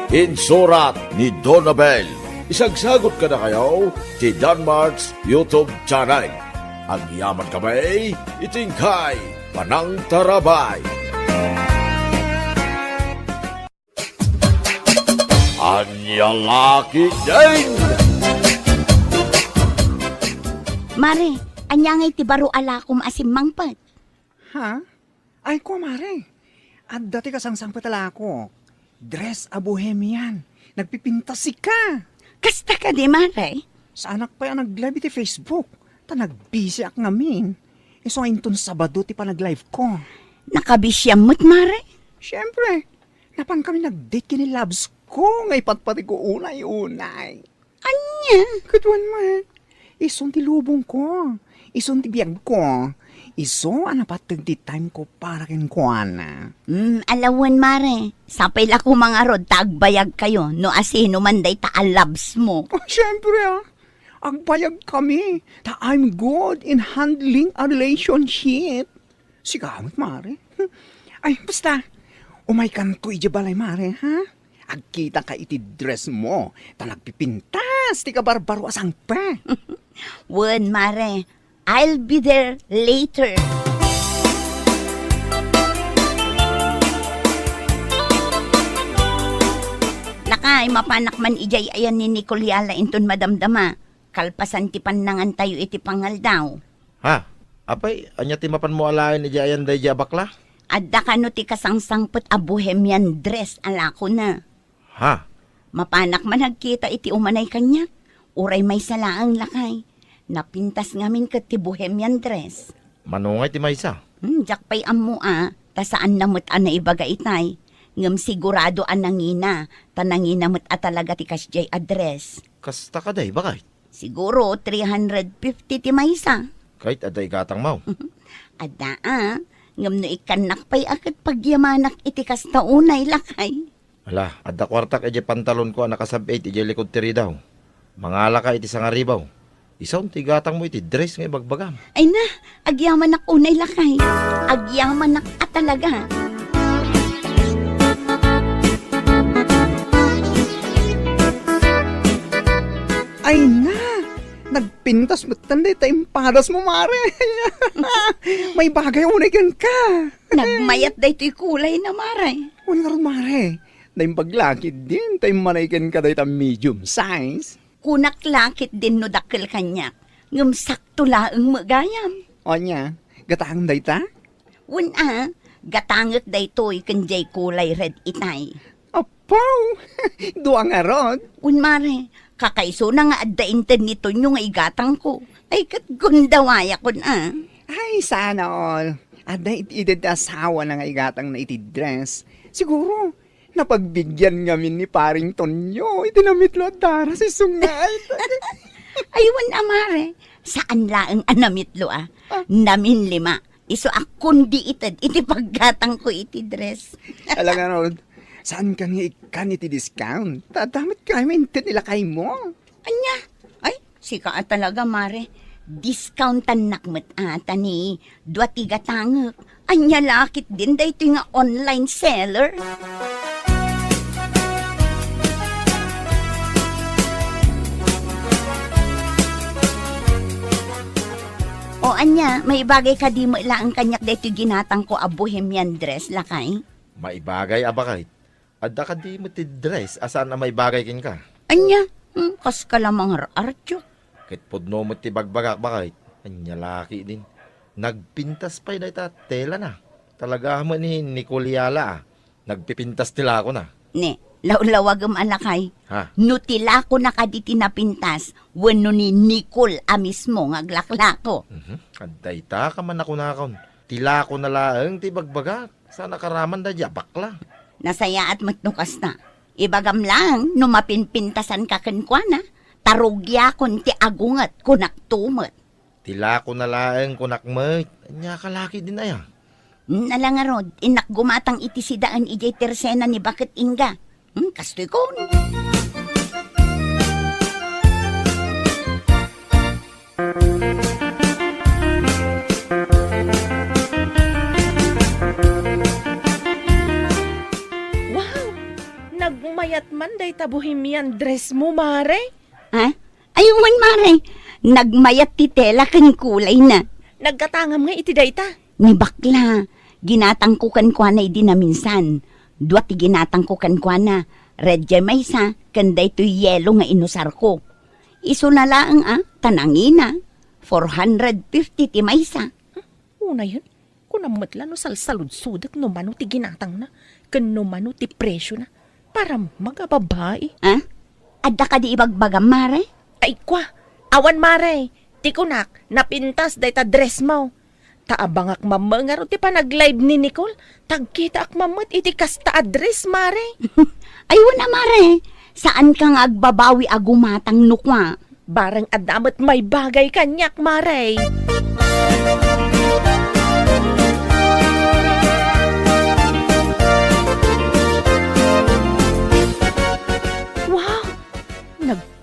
Insurat ni Donabel. Isagsagut kadakayo ti Danmart's YouTube channel. Agyamankami iti inkay panangtarabay. Ania La Ketdin! Mare, ania ngay ti baro a lakom a simmangpet? Ha? Ay, kumare, adda ti kasangsangpet a lakok. Dress a bohemian. Nagpipintas sika. Kasta kadi, mare? Saanak pay a nag-live iti Facebook. Ta nagbisiak ngamin. Isu nga inton Sabado ti panag-live ko. Nakabisiam met, mare? Siyempre. Napankami nag-date ken ni Labs ko nga ipatpatiko unay-unay. Ania? Kaduan met. Isun ti lubong ko. Isun ti biag ko. Isu a napatteg ti time ko para kenkuana. Hmm, ala wen, mare. Sapay la koma ngarud ta agbayag kayo no asino man dayta a loves mo. Oh, syempre, ah. Agbayag kami. Ta I'm good in handling a relationship. Sika met, mare. Ay, basta. Umaykanto idiay balay, mare, ha? Agkitaka iti dress mo, ta nagpipintas ti kabarbaro a sangpe. Wen, mare. I'll be there later. Lakay, mapanak man idiay ayan ni Nicole Yala inton madamdama. Kalpasan ti pannangantayo iti pangaldaw. Ha? Apay, ania ti mapanmo alaen idiay ayan daydiay a bakla? Adda kano ti kasangsangpet a bohemian dress a lakona. Ha? Mapanak man agkita iti umanay kaniak. Uray maysa laeng, lakay. Napintas ngamin ket ti bohemian dress. Mano ngay ti maysa? Hmm, diak pay ammo a, ta saanna met a naibaga itay. Ngem sigurado a nangina, ta nangina met a talaga ti kasdiay a dress. Kasta kadi, bakit? Siguro three hundred fifty ti maysa. Kayat adda igatangmo? Adda a, ngem no ikkannak pay a ket pagyamanak iti kasta unay, lakay. Ala, adda kuartak idiay pantalonko a nakasab-it idiay likod ti ridaw. Mangalaka iti sangaribaw. Isun ti igatangmo iti dress nga ibagbagam. Ay na, agyamanak unay, lakay. Agyamanak a talaga. Ay na, nagpintas metten dayta impadas mo, mare. Maibagay unay kenka. Nagmayat daytoy kulay na, mare. Wen ngarud, mare. Naimbag la ketdin ta immanay kenka dayta medium size. Kunak la ketdin no dakkel kaniak, ngem sakto laeng met gayam. Ania, gatangem dayta? Wen a, gatangek daytoy ken diay kulay red itay. Apo! Dua ngarud. Wen, mare, kakaisuna nga adda inted ni Tonyo nga igatangko. Ay, ket gundawayakon a. Ay, sana all. Adda iti ided ti asawana nga igatangna iti dress. Siguro, napagbigyan ngamin ni Paring Tonyo iti namitlo a daras isu nga. Ay, wen a, mare. Saan laeng a namitlo a. Ah. Naminlima. Isu a kundi ited iti paggatangko iti dress. Ala ngarud, saanka nga ikkan iti discount? Ta adda met kami inted ni lakaymo. Ania? Ay, sika a talaga, mare. Discountannak met a ta ni dua ti gatangek. Ania la ketdin daytoy nga online seller? O ania, maibagay kadi met laeng kaniak daytoy ginatangko a bohemian dress, lakay? Maibagay a baket. Adda kadi met ti dress a saan a maibagay kenka? Ania? Hmm, kaska la mangar-artiok. Ket pudno met ti bagbagak, baket. Ania la ketdin? Nagpintas pay dayta telana. Talaga met ni Nicole Yala a. Nagpipintas ti lakona. Ne, lawlawagem a lakay. Ha? No ti lakona kadi ti napintas, wenno ni Nicole a mismo nga aglaklako. Mhm. Adda ita ka man a kunakon. Ti lakona laeng ti ibagbagak. Saan a karaman daydiay a bakla. Nasayaat met no kasta. Ibagam laeng no mapinpintasanka kenkuana, ta rugiakon ti agunget, kunakto met. Ti lakona laeng kunak met, ania ka la ketdin aya? Ala ngarud, innak gumatang iti sidaen idiay tersena ni baket Inga. Hmm, kastoy kon. Wow! Nagmayat man dayta bohemian dress mo, mare? Ha? Ay, wen, mare. Nagmayat ti tela ken kulayna. Naggatangam nga iti dayta? Ni bakla, ginatangko kenkuana idi naminsan. Dua ti ginatangko kenkuana, red jay maysa, ken daytoy yelo nga inusarko. Isuna laeng a, ta nangina, four hundred fifty ti maysa. Unayen, kunam met la no salsaludsodek no mano ti ginatangna, ken no mano ti presiona. Para magababai. Ah? Adda kadi ibagbagam, mare? Ay, kwa, awan, mare. Ti kunak, napintas dayta dress mo. Ta abangak mamma ngarud ti panag-live ni Nicole, ta agkitaak mammet iti kasta a dress, mare. Ay, wen a, mare. Saanka nga agbabawi a gumatang no kua. Bareng adda met maibagay kaniak, mare.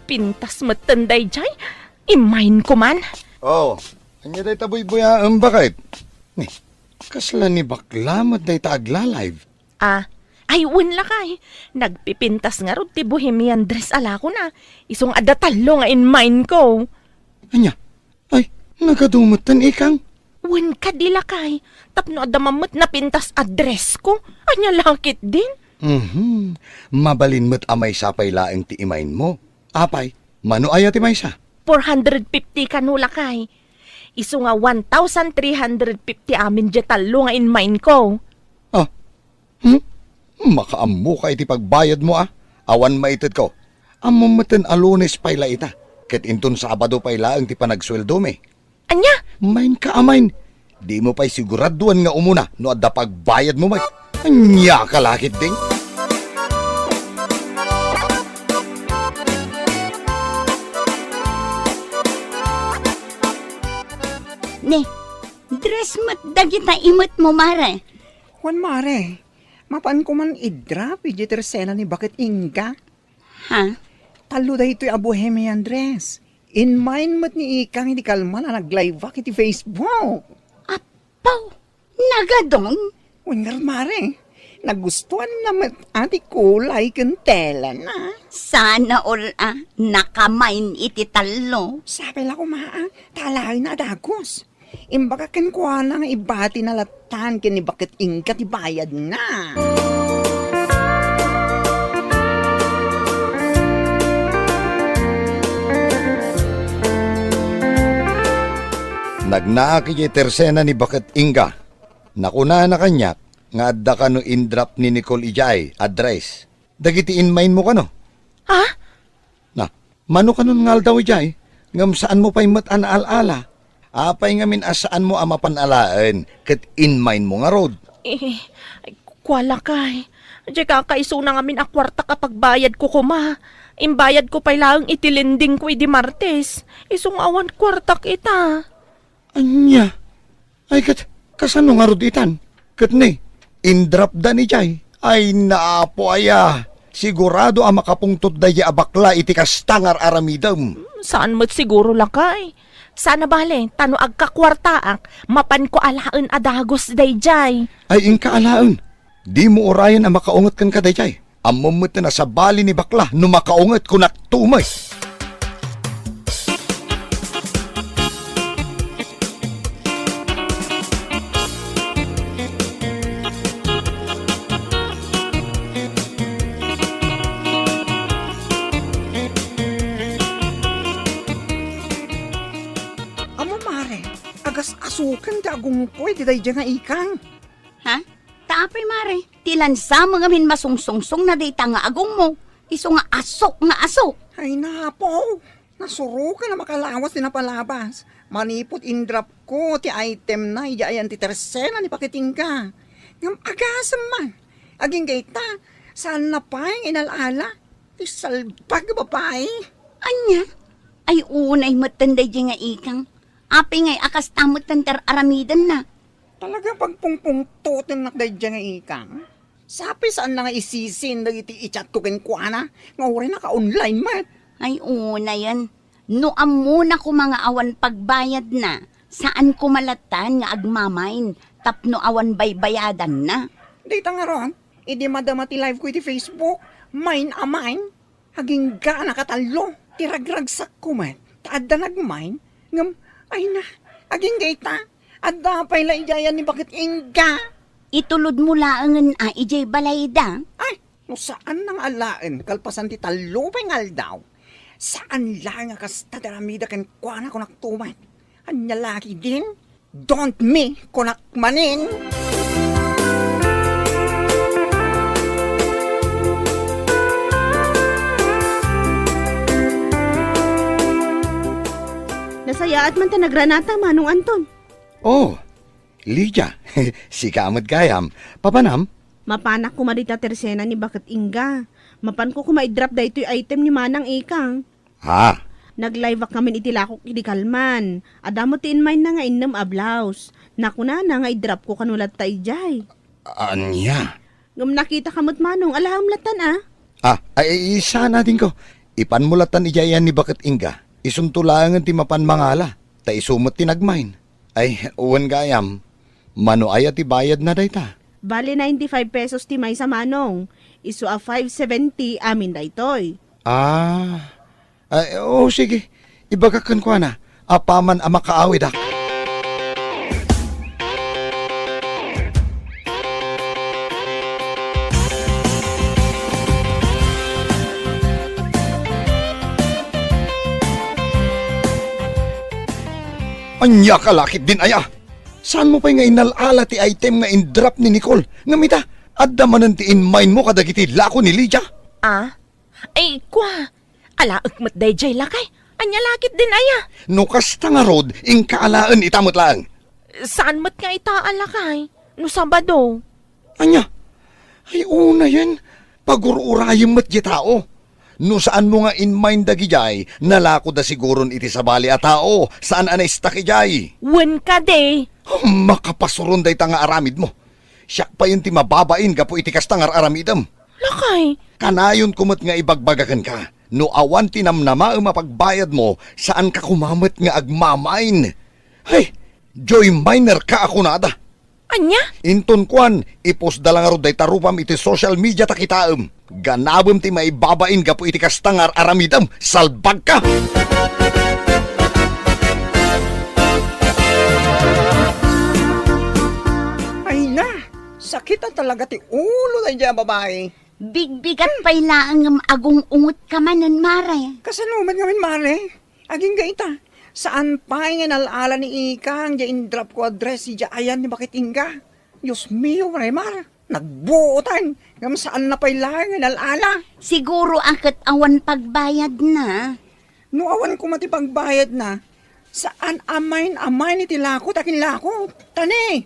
Pintas metten dayjay. Immain ko man. Oh, ania dayta buybuyaem, baket? Ni, kasla ni bakla met dayta agla-live? Ah, ay, wen lakay. Nagpipintas ngarud ti bohemian dress a lakona. Isu nga adda tallo nga immain ko. Ania? Ay, nagadu metten, ikang? Wen kadi lakay, tapno adda man met napintas a dress ko. Ania la ketdin? Mhm. Mabalin met a maysa pay laeng ti immain mo. Apay, mano aya ti maysa? Four hundred fifty kano lakay. Isu nga one thousand three hundred fifty amin diay tallo nga immain ko. Ah, hmm? Makaammoka iti pagbayadmo, a? Awan maitedko. Ammom metten a Lunes pay la ita, ket inton Sabado pay laeng ti panagsueldomi. Ania? Immainka, immain. Dimo pay siguraduan nga umuna no adda pagbayadmo met. Ania ka la ketdin? Ni, dress met dagita imetmo, mare. Wen, mare, mapanko man i-drop idiay tersena ni baket Inga. Ha? Tallo daytoy a bohemian dress. Immain met ni ikang idi kalman a nag-live-ak iti Facebook. Apo, nagadun? Wen ngarud, mare, nagustuanna met a ti kulay ken telana. Sana all a nakamain iti tallo. Sapay la koma, a, ta alaenna a dagus. Imbagak kenkuana nga ibatina lattan ken ni baket Inga ti bayadna. Nagnaak idiay tersena ni baket Inga. Nakunana kaniak nga adda kano in-drop ni Nicole idiay a dress. Dagiti immainmo kano? Ha? Na, mano kanon nga aldaw idiay, ngem saanmo pay met a naal-ala? Apay ngamin a saanmo a mapan alaen ket immainmo ngarud? Eh, ay, kua lakay. Diay kakaisuna ngamin a kuartak a pagbayadko koma. Imbayadko pay laeng iti lendingko idi Martes. Isu nga awan kuartak ita. Ania? Ay, ket kasano ngarud itan? Ket ni, in-drop-da ni jay. Ay, naapo aya! Sigurado a makapungtot daydiay a bakla iti kasta nga ar-aramidem. Hmm, saan met siguro, lakay. Saan a bale, ta no agkakuartaak, mapanko alaen a dagus daydiay. Ay, inka alaen. Dimo urayen a makaunget kenka daydiay. Ammom met a sabali ni bakla no makaunget, kunak tumet. Ammom, mare, agas-asoken ti agungko iti daydiay nga ikang. Ha? Ta apay, mare, ti lansa met ngamin masungsungsong na dayta nga agungmo. Isu nga asok nga asok. Ay, napo. Nasuroken a makalawas ti napalabas. Manipud in-drop-ko ti item-na idiay ayan ti tersena ni baket Inga. Ngem agasem man. Agingga ita, saanna pay nga inal-ala ti salbag a babai. Ania? Ay, unay metten daydiay nga ikang. Apay ngay a kasta metten ti ar-aramidenna? Talaga pagpungpungtotennak daydiay nga ikang. Sapay saanna nga isisin dagiti i-chat-ko kenkuana nga uray naka-online met. Ay, unayen. No ammona koma nga awan pagbayadna, saan koma lattan nga agmamain tapno awan baybayadanna. Dayta ngarud, idi madama ti live-ko iti Facebook, main a main. Agingga a nakatallo ti ragragsakko met ta adda nagmain, ngem, ay na, agingga ita, adda pay la idiay ayan ni baket Inga. Itulodmo laengen a idiay balayda. Ay, no saanna nga alaen kalpasan ti tallo pay nga aldaw, saan laeng a kasta ti aramida kenkuana, kunak tumet. Ania la ketdin? Don't me, kunak manen. Nasayaat man ta nagranata, Manong Anton. Oh, Lydia, sika met gayam. Papanam? Mapanak koma dita tersena ni baket Inga. Mapanko koma i-drop daytoy item ni Manang Ikang. Ha? Nag-live-ak ngamin iti lakok idi kalman. Adda met ti inmainna nga innem a blouse. Nakunana nga i-drop-ko kano latta idiay. Ania? Ngem nakitaka met, Manong, alaem lattan a? Ah, ay, ay, saan a, Dingko. Ipanmo lattan idiay ayan ni Baket Inga, isunto laengen ti mapan mangala, ta isu met ti nagmain. Ay, wen gayam, mano aya ti bayadna dayta? Bali, ninety-five pesos ti maysa, Manong. Isu a five seventy amin daytoy. Ah, ay, o sige, ibagak kenkuana, apaman a makaawidak. Ania ka la ketdin aya? Saanmo pay nga inal-ala ti item nga in-drop ni Nicole? Ngem ita, adda manen ti in-mind mo kadagiti lako ni Lydia? Ah? Ay, kua, alaek met daydiay lakay. Ania la ketdin aya? No kasta ngarud, inka alaen ita met laeng. Saan met nga ita a lakay? No Sabado. Ania? Ay, unayen, pagur-urayem met diay tao. No saanmo nga in-mind dagidiay, nalakoda siguron iti sabali a tao, saan a naistak idiay. Wen kadi. Makapasuron dayta nga aramidmo. Siak payen ti mababain gapu iti kasta nga ar-aramidem. Lakay. Kanayonko met nga ibagbaga kenka, no awan ti namnamaem a pagbayadmo, saanka koma met nga agmamain. Hay, joy miner ka a kunada. Ania? Inton kuan, ipostda la ngarud dayta rupam iti social media ta kitaem. Ganabem ti maibabain gapu iti kasta nga ar-aramidem. Salbagka! Ay na, sakit talaga ti ulo daydiay a babai. Bigbigat pay laeng ngem agung-ungot ka manen, Mare. Kasano met ngamin, Mare? Agingga ita, saan pay nga inal-ala ni Ikang diay in-drop ko address idiay ayan ni Baket Inga. Dios mio, Mare Mar, nagbuotan, ngem saanna pay laeng nga inal-ala. Siguro a ket awan pagbayadna. No awan koma ti pagbayadna, saan a main-amain iti lako ta kinlako. Ta ni,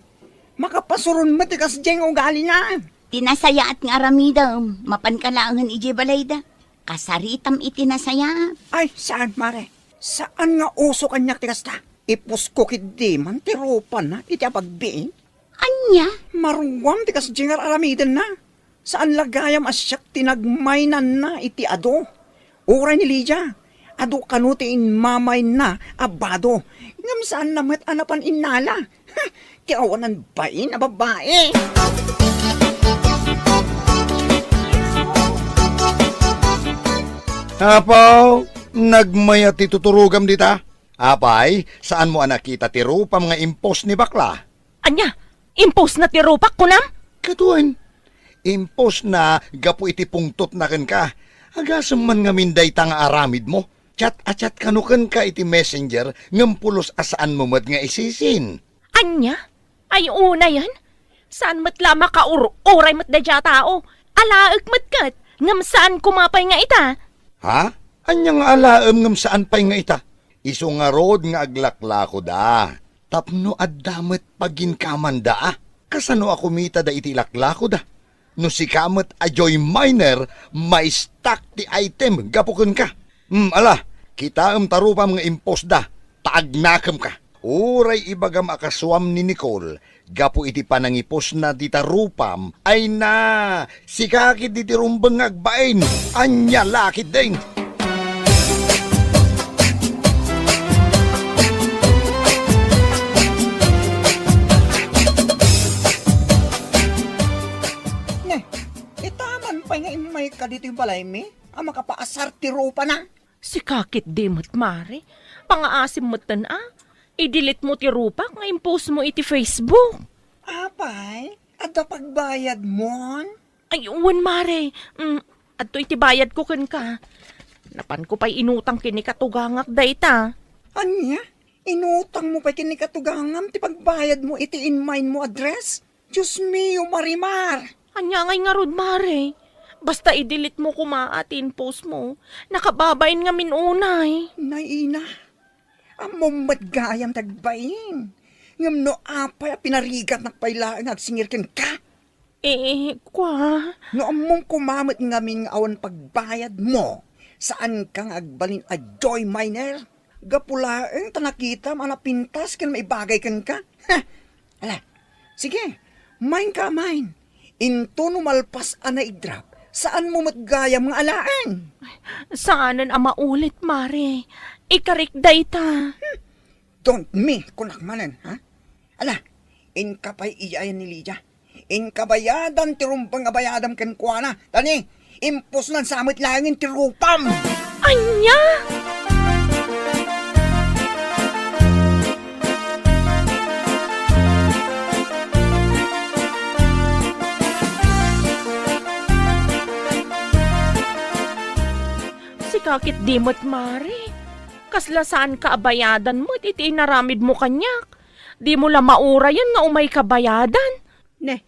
makapasuron met ti kasdiay nga ugalina. Ti nasayaat nga aramidem, mapanka laengen idiay balayda. Kasaritam iti nasayaat. Ay, saan, Mare? Saan nga uso kaniak ti kasta? Iposko ketdi man ti rupana iti abagbiin. Ania? Maruam ti kasdiay nga ar-aramidenna. Saan la gayam a siak ti nagmainanna iti adu. Uray ni Lydia, adu kano ti inmamainna a bado. Ngem saanna met a napan innala. Ha! Ti awanan bain a babai. Apo, nagmayat ti tuturogam dita? Apay, saanmo a nakita ti rupam nga impos ni bakla? Ania? Impos na ti rupak, kunam? Kaduen, impos na gapu iti pungtot na kenka. Agasem man ngamin dayta nga aramid mo. Chat a chat kano kenka iti messenger ngem pulos a saanmo met nga isisin. Ania? Ay, unayen? Saan met la makaur-uray met daydiay a tao? Alaek met ket, ngem saan koma pay nga ita? Ha? Ania nga alaem ngem saan pay nga ita? Isu ngarud nga aglaklakoda. Tapno adda met paginkamanda, a? Kasano a kumitada iti ilaklakoda? No sika met a joy miner, maistak ti item gapu kenka. Hmm, ala, kitaem ta rupam nga imposda, ta agnakemka. Uray ibagam a kasuam ni Nicole, gapu iti panangiposna dita rupam, ay na, sika ketdi ti rumbeng nga agbain, ania la ketdin? Ne, ita man pay nga immayka ditoy balaymi a makapaasar ti rupana? Sika ketdi met, Mare. Pangaasim metten a. I-delete mo ti rupak nga impost mo iti Facebook. Apay, adda pagbayadmon? Ay, wen, Mare. Mm, adtoy ti bayadko kenka. Napanko pay inutang ken ni katugangak dayta. Ania? Inutang mo pay ken ni katugangam ti pagbayad mo iti in-mind mo address? Dios mio, Marimar! Ania ngay ngarud, Mare? Basta i-delete mo koma a ti in-post mo. Nakababain ngamin unay. Nay, ina, ammom met gayam ti agbain. Ngem no apay a pinarigatnak pay laeng nga agsingir kenka? Eh, kua? No ammom koma met ngamin nga awan pagbayad mo, saanka nga agbalin a joy miner? Gapu laeng ta nakitam a napintas ken maibagay kenka. Ha! Ala, sige, mine ka, mine. Into no malpas a naidrap, Saanmo met gayam nga alaen? Saanen a maulit, Mare. Ikarik dayta. Don't me, kunak manen, ha? Ala, inka pay idiay ni Lydia. Inka bayadan ti rumbeng a bayadam kenkuana. Tani, impusnan sa met laengen ti rupam. Ania? Sika ket di met, Mare. Kasla saanka a bayadan met iti inaramidmo kaniak. Dimo la maurayen nga umayka bayadan. Ne,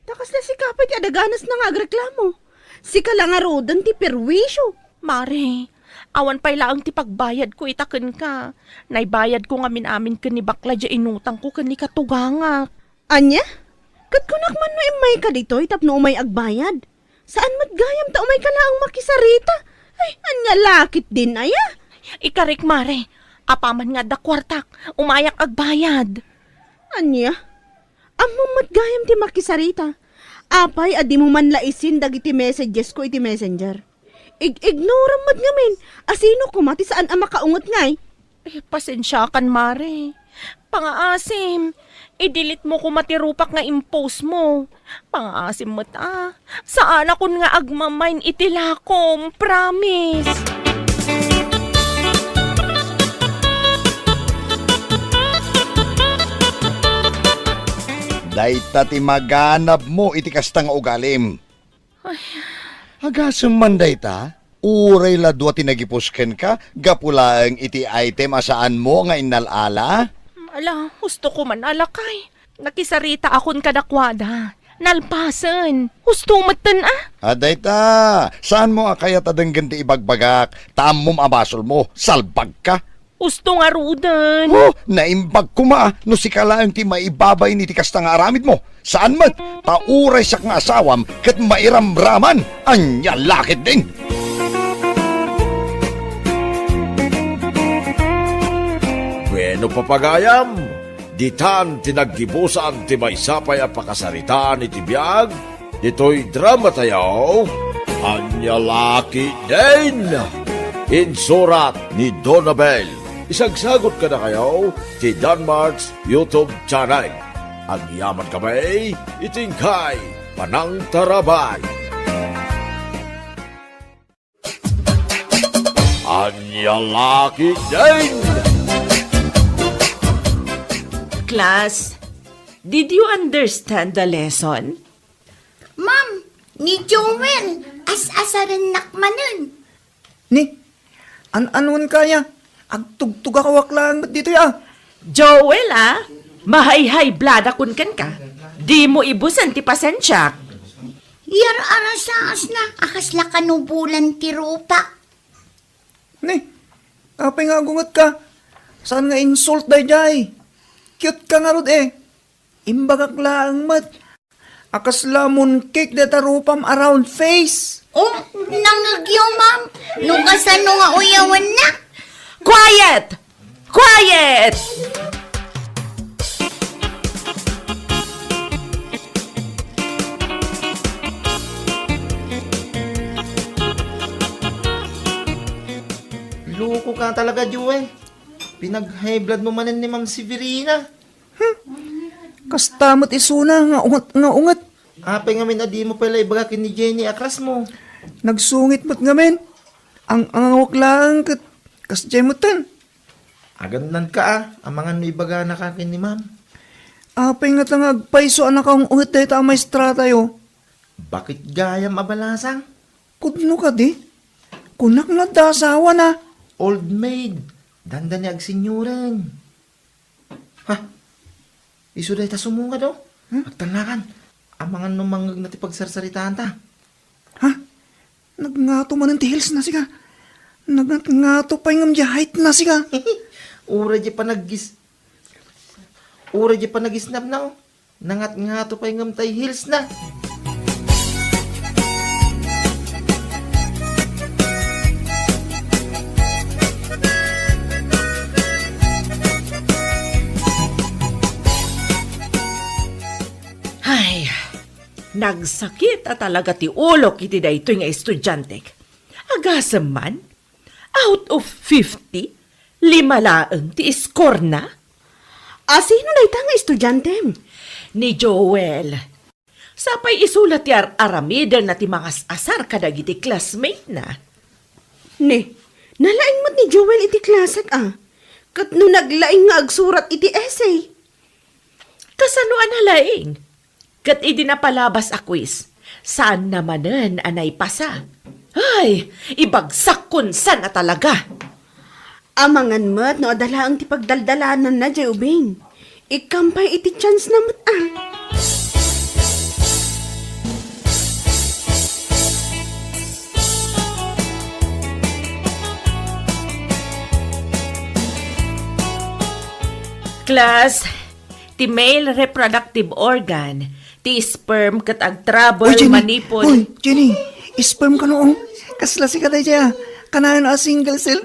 ta kasla sika pay ti adaganasna nga agreklamo. Sika la ngaruden ti perwisyo. Mare, awan pay laeng ti pagbayadko ita kenka. Naibayadko ngamin-amin ken ni bakla diay inutangko ken ni katugangak. Ania? Ket kunak man no immayka ditoy tapno umay agbayad? Saan met gayam ta umayka laeng makisarita? Ay, ania la ketdin aya? Ikarik, Mare. Apaman nga adda kuartak, umayak agbayad. Ania? Ammom met gayam ti makisarita. Apay a dimo man la isin dagiti messagesko iti Messenger? Ig-ignoram met ngamin. Asino koma ti saan a makaunget ngay? Eh, pasensiakan, Mare. Pangaasim, i-delete mo koma ti rupak nga impostmo. Pangaasim met a. Saanakon nga agmamain iti lakom. Promise. Dayta ti maganabmo iti kasta nga ugalim. Ay. Agasem man dayta, uray la dua ti nagipus kenka gapu laeng iti item a saanmo nga innal-ala? Ala, hustoko man a lakay. Nakisaritaakon kadakuada. Nalpasen. Husto metten a. A dayta, saanmo a kayat a denggen ti ibagbagak, ta ammom a basolmo, salbagka. Husto ngaruden. Oh, naimbag koma no sika laeng ti maibabain iti kasta nga aramidmo. Saan met, ta uray siak nga asawam ket mairamraman. Ania la ketdin? Bueno, papagayam, ditan ti naggibusan ti maysa pay a pakasaritaan iti biag ditoy dramatayo, Ania la ketdin? Insurat ni Donabel. Isagsagot kadakayo ti Danmart's YouTube channel. Agyaman kami iti inkay panangtarabay. Ania la ketdin? Class, did you understand the lesson? Ma'am, ni Joel, as-asarennak manen. Ni, an-anuan kaya? Agtugtugak laeng met ditoy a. Joel, a, mahayhaybladakon kenka. Dimo ibusen ti pasensiak. Yar-arasaasna a kasla kanubolan ti rupak. Ni, apay nga agungetka? Saan nga insult daydiay? Cute ka ngarud e. Imbagak laeng met a kasla mooncake dayta rupam a round face. Oh, nangngegyo, ma'am. No kasano nga uyawennak? Quiet! Quiet! Loko ka talaga, Joel. Pinag-high blood mo manen ni Ma'am Severina. Hmm. Kasta met isuna nga unget nga unget. Apay ngamin a dimo pay la ibaga ken ni Jenny a crush mo? Nagsungit met ngamin. Ang-angawak laeng ket kasdiay metten. Agannanka a, amangan no ibaganaka ken ni Ma'am. Apay ngata nga agpayso a nakaung-unget dayta a maestratayo? Bakit gayam a balasang? Pudno kadi? Kunak no adda asawana. Old maid. Dandani agsenyoren. Ha? Isu dayta sumungad, oh. Hmm? Agtalnakan. Amangan no mangngegna ti pagsarsaritaanta. Ha? Nagngato manen ti heels na sika. Nagngato pay ngem di height na sika. Uray di panagis-, uray di panagisnapna, oh. Nangatngato pay ngem tay heels na. Ay, Nagsakit a talaga ti ulok iti daytoy nga estudiantek. Agasem man, out of fifty, lima laeng ti score na. A, sino dayta nga estudiantem? Ni Joel. Sapay isu la ti ar-aramidenna ti mangas-asar kadagiti classmate na. Ne, nalaing met ni Joel iti klasek a. Ket no naglaing nga agsurat iti essay. Kasano a nalaing? Ket idi napalabas a quiz, saan na manen a naipasa. Ay, ibagsak kun saan a talaga. Amangan met no adda laeng ti pagdaldalananna, Jay Ubing. Ikkan pay iti chance na met a. Class, ti male reproductive organ, ti sperm ket ag-trouble Uy, Jenny! Manipod. Uy, Jenny! Sperm kano, oh. Kasla sika daydiay, ah. Kanayon a single cell.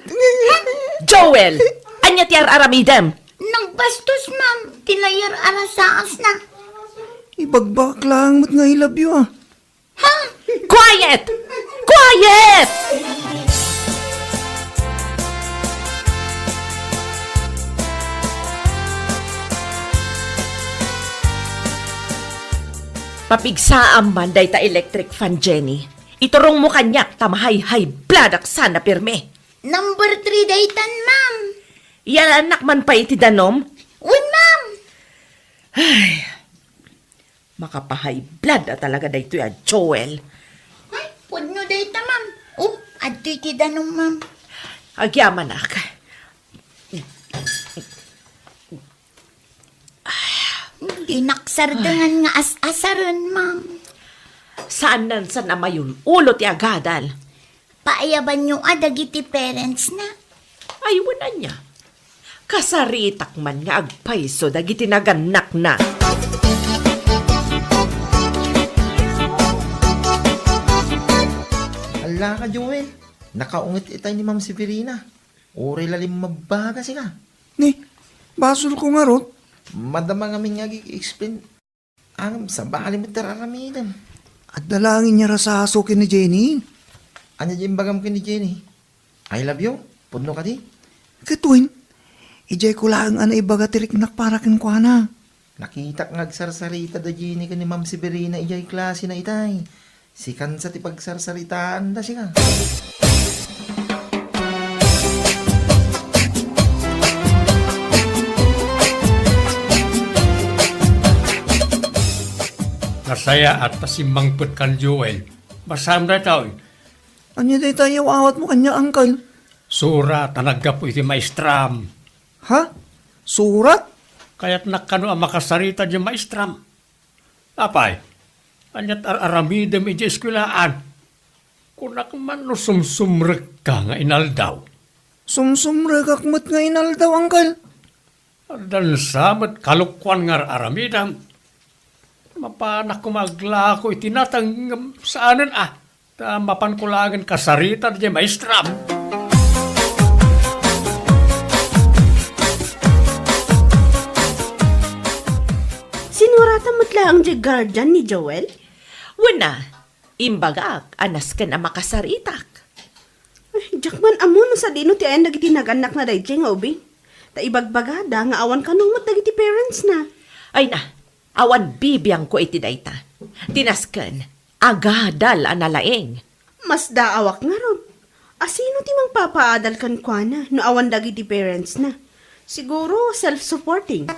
Joel! Ania ti ar-aramidem? Nagbastos, ma'am. Ti layar a rasaas na. Ibagbagak lang met nga I love you, ah. Ha? Quiet! Quiet! Papigsaam man dayta electric fan, Jenny. Iturongmo kaniak ta ma-high-high blood ak sana pirmi. Number three daytan, ma'am. Iyalannak man pay iti danom? Wen, ma'am. Ay, makapahay blood a talaga daytoy a Joel. Ay, pudno dayta, ma'am. Oh, adtoy ti danom, ma'am. Agyamanak. Dinak sardengan nga as-asaren, ma'am. Saan nansan a mayul-ulo ti agadal. Paayabanyo a dagiti parents na. Ay, wen ania. Kasaritak man nga agpayso dagiti nagannak na. Allaka, Joel. Nakaunget itay ni Ma'am Severina. Uray la limmabbaga sika. Ni, basolko ngarud. Madama ngamin nga agi-explain. Ngem sabali met ti ar-aramidem. Adda laeng inyarasaso ken ni Jenny. Ania ti imbagam ken ni Jenny? I love you? Pudno kadi? Ket wen, idiayko laeng a naibaga ti riknak para kenkuana. Nakitak nga agsarsarita da Jenny ken ni Ma'am Severina idiay klasena itay. Sikan sa ti pagsarsaritaanda sika. Nasayaat ta simmangpet kan Joel. Basaem daytoy. Ania dayta a yaw-awatmo kaniak, Uncle? Surat a naggapu iti maestram. Ha? Surat? Kayatnak kano a makasarita diay maestram. Apay, aniat ar-aramidem idiay eskuelaan? Kunak man no sumsumrekka nga inaldaw. Sumsumrekak met nga inaldaw, Uncle. Addan sa met kalokuan nga ar-aramidem. Mapanak koma aglako iti nateng ngem saanen a. Ta mapanko laengen kasarita diay maestram. Sinuratan met laeng diay guardian ni Joel? Wen a, imbagak a nasken a makasaritak. Ay, diak man ammo no sadino ti ayan dagiti nagannakna daydiay nga ubing. Ta ibagbagada nga awan kano met dagiti parents na. Ay na, awan bibiangko iti dayta. Ti nasken, agadal a nalaing. Masdaawak ngarud. Asino ti mangpapaadal kenkuana no awan dagiti parents na? Siguro self-supporting.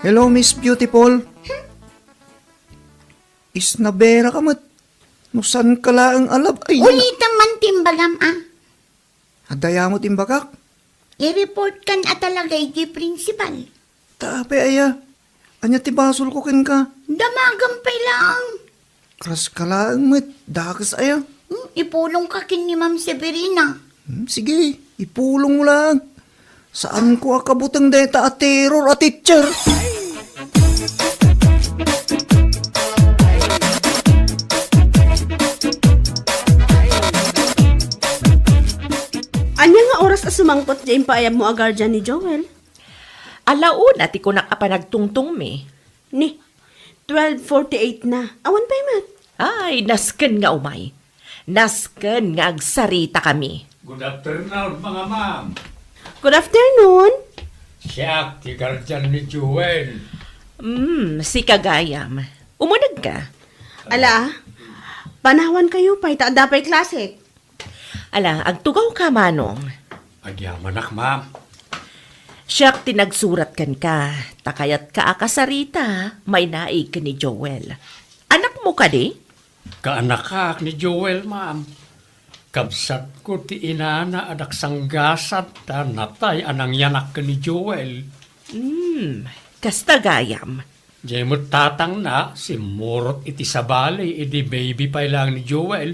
Hello, Miss Beautiful. Isnaberaka met. No saanka laeng a love, ay, ulitem man ti imbagam a. Adda aya met imbagak? I-report kan a talaga iti principal. Ta apay aya? Ania ti basolko kenka? Damagem pay laeng. Crush ka laeng met, dakes aya? Hmm, ipulongka ken ni Ma'am Severina. Hmm, sige, ipulongmo laeng. Saanko a kabuteng dayta a terror a teacher. Sumangpet diay impaayabmo a guardian ni Joel. Ala una ti kunak a panagtungtongmi. Ni, twelve forty-eight na. Awan pay met. Ay, nasken nga umay. Nasken nga agsaritakami. Good afternoon, mga ma'am. Good afternoon. Siak ti guardian ni Joel. Hmm, sika gayam. Umunegka. Ala, panawankayo pay ta adda pay klase. Ala, agtugawka, Manong. Agyamanak, ma'am. Siak ti nagsurat kenka, ta kayatka a kasarita, mainaig ken ni Joel. Anakmo kadi? Kaanakak ni Joel, ma'am. Kabsatko ti inana a nagsanggasat ta natay a nangyanak ken ni Joel. Hmm, kasta gayam. Diay met tatangna, simmurot iti sabali idi baby pay laeng ni Joel.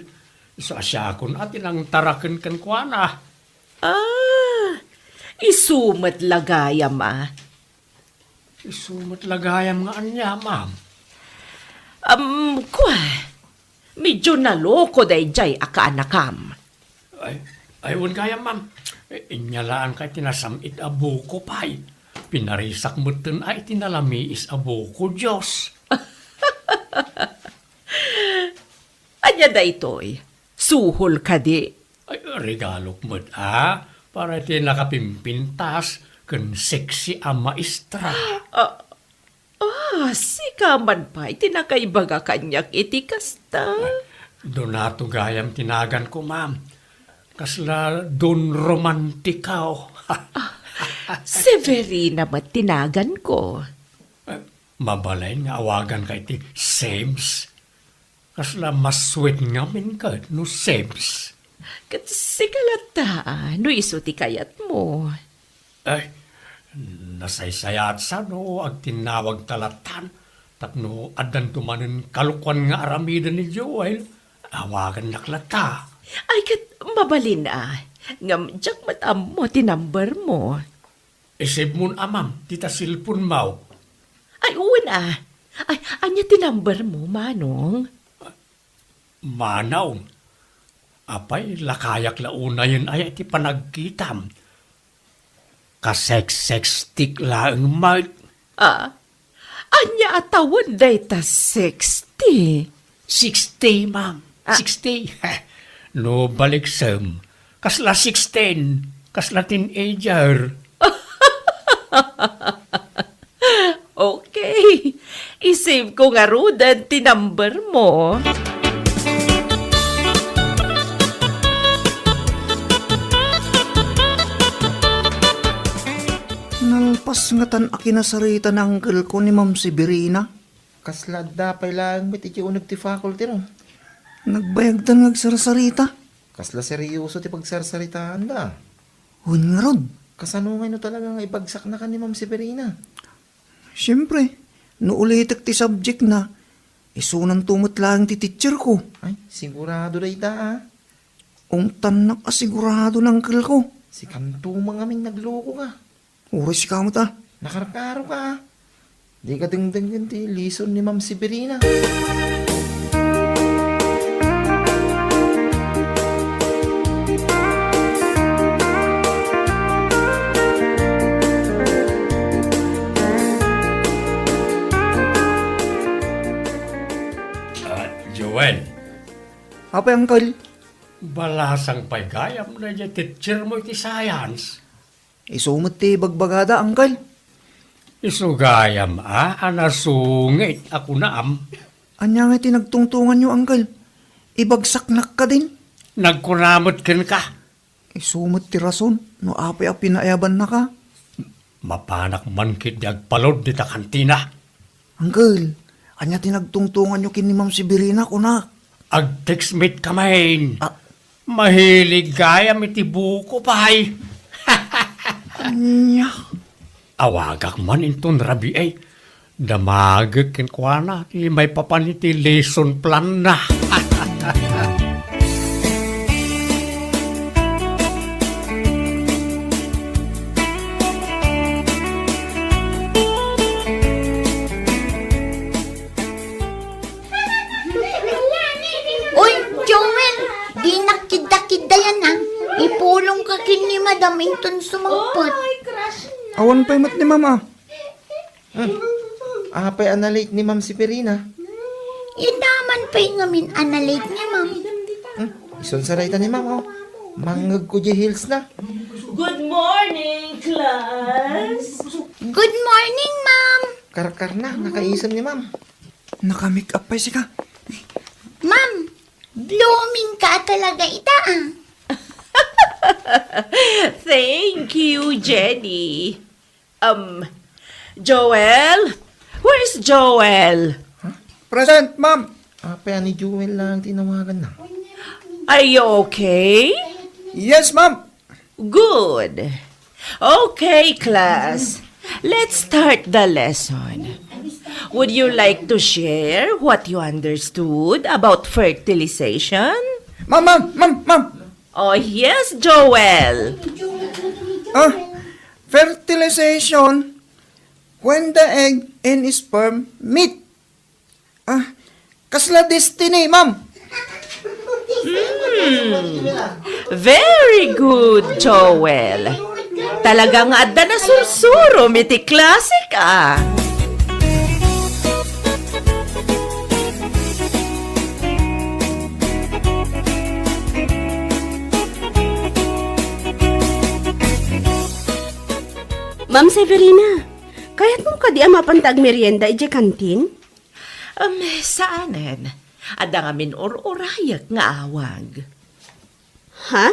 Isu a siakon a ti nangtaraken kenkuana. Ah, isu met la gayam a. Isu met la gayam nga ania, ma'am? Am, kua, medyo naloko daydiay a kaanakam. Ay, ay, wen gayam, ma'am. Eh, inya laeng kay ti nasam-it a buko pay. Pinarisak metten ay ti nalamiis a buko, Dios. Ania daytoy? Suhol kadi? Ay, regalok met, a, para iti nakapimpintas ken sexy a maestra. Ah, ah, sika man pay ti nakaibaga kaniak iti kasta. Ay, Donato gayam ti naganko, ma'am. Kasla Don Romantico. Ah, Severina met ti naganko. Ay, mabalin nga awaganka iti Sebs. Kasla mas sweet ngamin ket no Sebs. Ket sika latta, no isu ti kayatmo. Ay, nasaysayaat sa no agtinnawagta lattan, tapno addanto manen kalokuan nga aramiden ni Joel, awagannak latta. Ay, ket mabalin a, ngem diak met ammo ti number mo. I-save mon a, ma'am, dita cellphone mo. Ay, wen a. Ay, ania ti number mo, Manong? Manong, apay, lakayak la unayen aya ti panagkitam? Ka-sex-sextik laeng met. Ah, ania a tawen dayta sexty? Sixty, ma'am. Ah. Sixty. No baliksem, kasla sixteen, kasla teenager. Okay. I-save ko ngaruden ti number mo. Nalpas ngatan a kinasarita ni uncle ko ni Ma'am Severina. Kasla adda pay laeng met iti uneg ti faculty, no? Nagbayagtan nga agsarsarita. Kasla seryoso ti pagsarsaritaanda. Wen ngarud. Kasano ngay no talaga nga ibagsaknaka ni Ma'am Severina? Siyempre, no ulitek ti subject na, isunanto met laeng ti teacher ko. Ay, sigurado dayta, a. Ungtannak a sigurado ni uncle ko. Sikanto mangamin naglokoka. Uray sika met a. Nakarkaroka, a. Dika dengdenggen ti lesson ni Ma'am Severina. Ah, Joel. Apay, uncle? Balasang pay gayam daydiay teacher mo iti science. Isu met ti ibagbagada, uncle. Isu gayam a, a nasungit a kunam. Ania ngay ti nagtungtonganyo, uncle? Ibagsaknak kadin? Nagkuna met kenka. Isu met ti rason no apay a pinaayabannaka. Mapanak man ketdi agpalud dita kantina. Uncle, ania ti nagtungtonganyo ken ni Ma'am Severina, kunak? Ag-text met kami. Ah. Mahilig gayam iti buko pay. Ania? Awagak man inton rabii. Damagek kenkuana ti maipapan iti lesson plan na. Uy, Joel, dinak kidda-kiddayan, a. Ipulongka ken ni Madam in Awan pay met ni Ma'am, ah. Hmm. Apay a na-late ni Ma'am Severina? Ita man pay ngamin a na-late ni Ma'am. Hmm. Isunsa dayta ni Ma'am, oh. Mangngegko diay heels na. Good morning, class! Good morning, Ma'am! Karkarna, nakaisem ni Ma'am. Naka-make up pay sika. Ma'am, blooming ka talaga ita, ah. Thank you, Jenny. Um, Joel? Where's Joel? Huh? Present, ma'am. Apay a ni Joel lang tinawagan na? Are you okay? Yes, ma'am. Good. Okay, class. Let's start the lesson. Would you like to share what you understood about fertilization? Ma'am, ma'am, ma'am, ma'am. Oh, yes, Joel. Ah, fertilization when the egg and sperm meet. Ah, kasla destiny, ma'am. Hmm. Very good, Joel. Talaga nga adda nasursurom iti klasika. Ma'am Severina, kayatmo kadi a mapanta agmerienda idiay kantin? Em, saanen. Adda ngamin ur-urayek nga awag. Ha?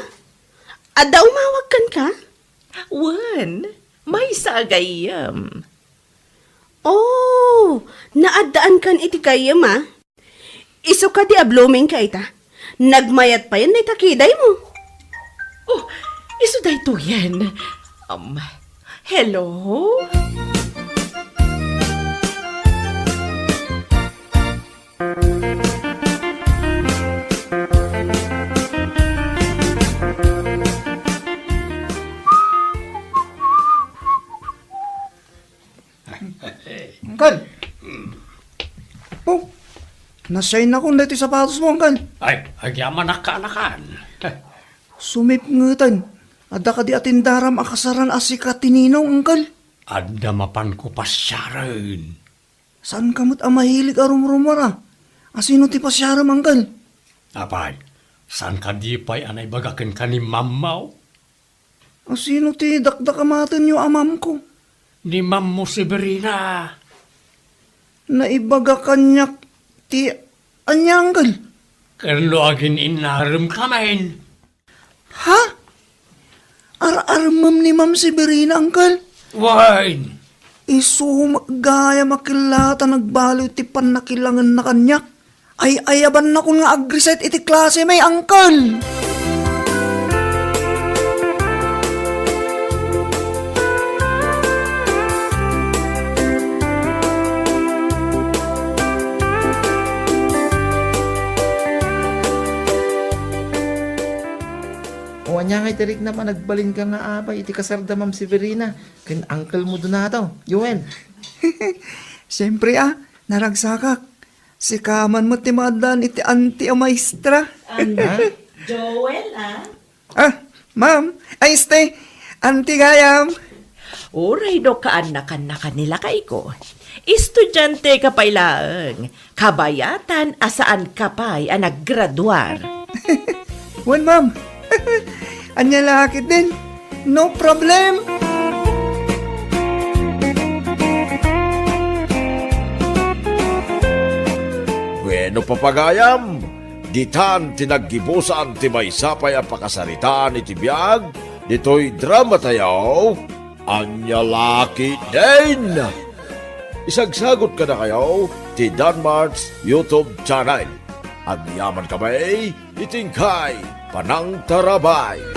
Adda umawag kenka? Wen, maysa a gayyem. Oh, naaddaan kan iti gayyem, ah. Isu kadi a blooming ka ita. Nagmayat payen dayta kidaymo. Oh, isu daytoyen. Um, hello? Uncle! Oh, nasiaynakon daytoy sapatosmo, Uncle. Ay, agyamanak, kaanakan. Sumipngeten, adda kadi a tindaram a kasaran a sika ti ninong, Uncle? Adda mapanko pasiaren. Saanka met a mahilig a rumrumuar, a? Asino ti pasiarem, Uncle? Apay, saan kadi pay a naibaga kenka ni mammaw? Asino ti dakdakamatenyo a mamko? Ni Mammo Severina. Naibaga kaniak ti ania, Uncle? Ken no agin-innarem kamin. Ha? Ar-armem ni Ma'am Severina, Uncle? Wen. Isu met gayam a killa ta nagbaliw ti pannakilangenna kaniak. Ay-ayabannakon nga ag-recite iti klase, may uncle! O, ania ngay ti riknam a nagbalinka nga abay iti kasarda, Ma'am Severina, ken uncle mo Donato, Joel? Siyempre, ah, naragsakak. Sika man met ti maaddaan iti anti a maestra. An-, Ha? Joel, ah? Ah, ma'am. Ay, este. Anti gayam. Uray no kaannakannaka ni lakayko, estudianteka pay laeng, kabayatan a saanka pay a naggraduar. Wen, ma'am. Ania la ketdin? No problem. Bueno, papagayam, ditan ti naggibusan ti maysa pay a pakasaritaan iti biag ditoy dramatayo, Ania la ketdin. Isagsagut kadakayo ti Danmart's YouTube channel. Agyamankami iti inkay panangtarabay.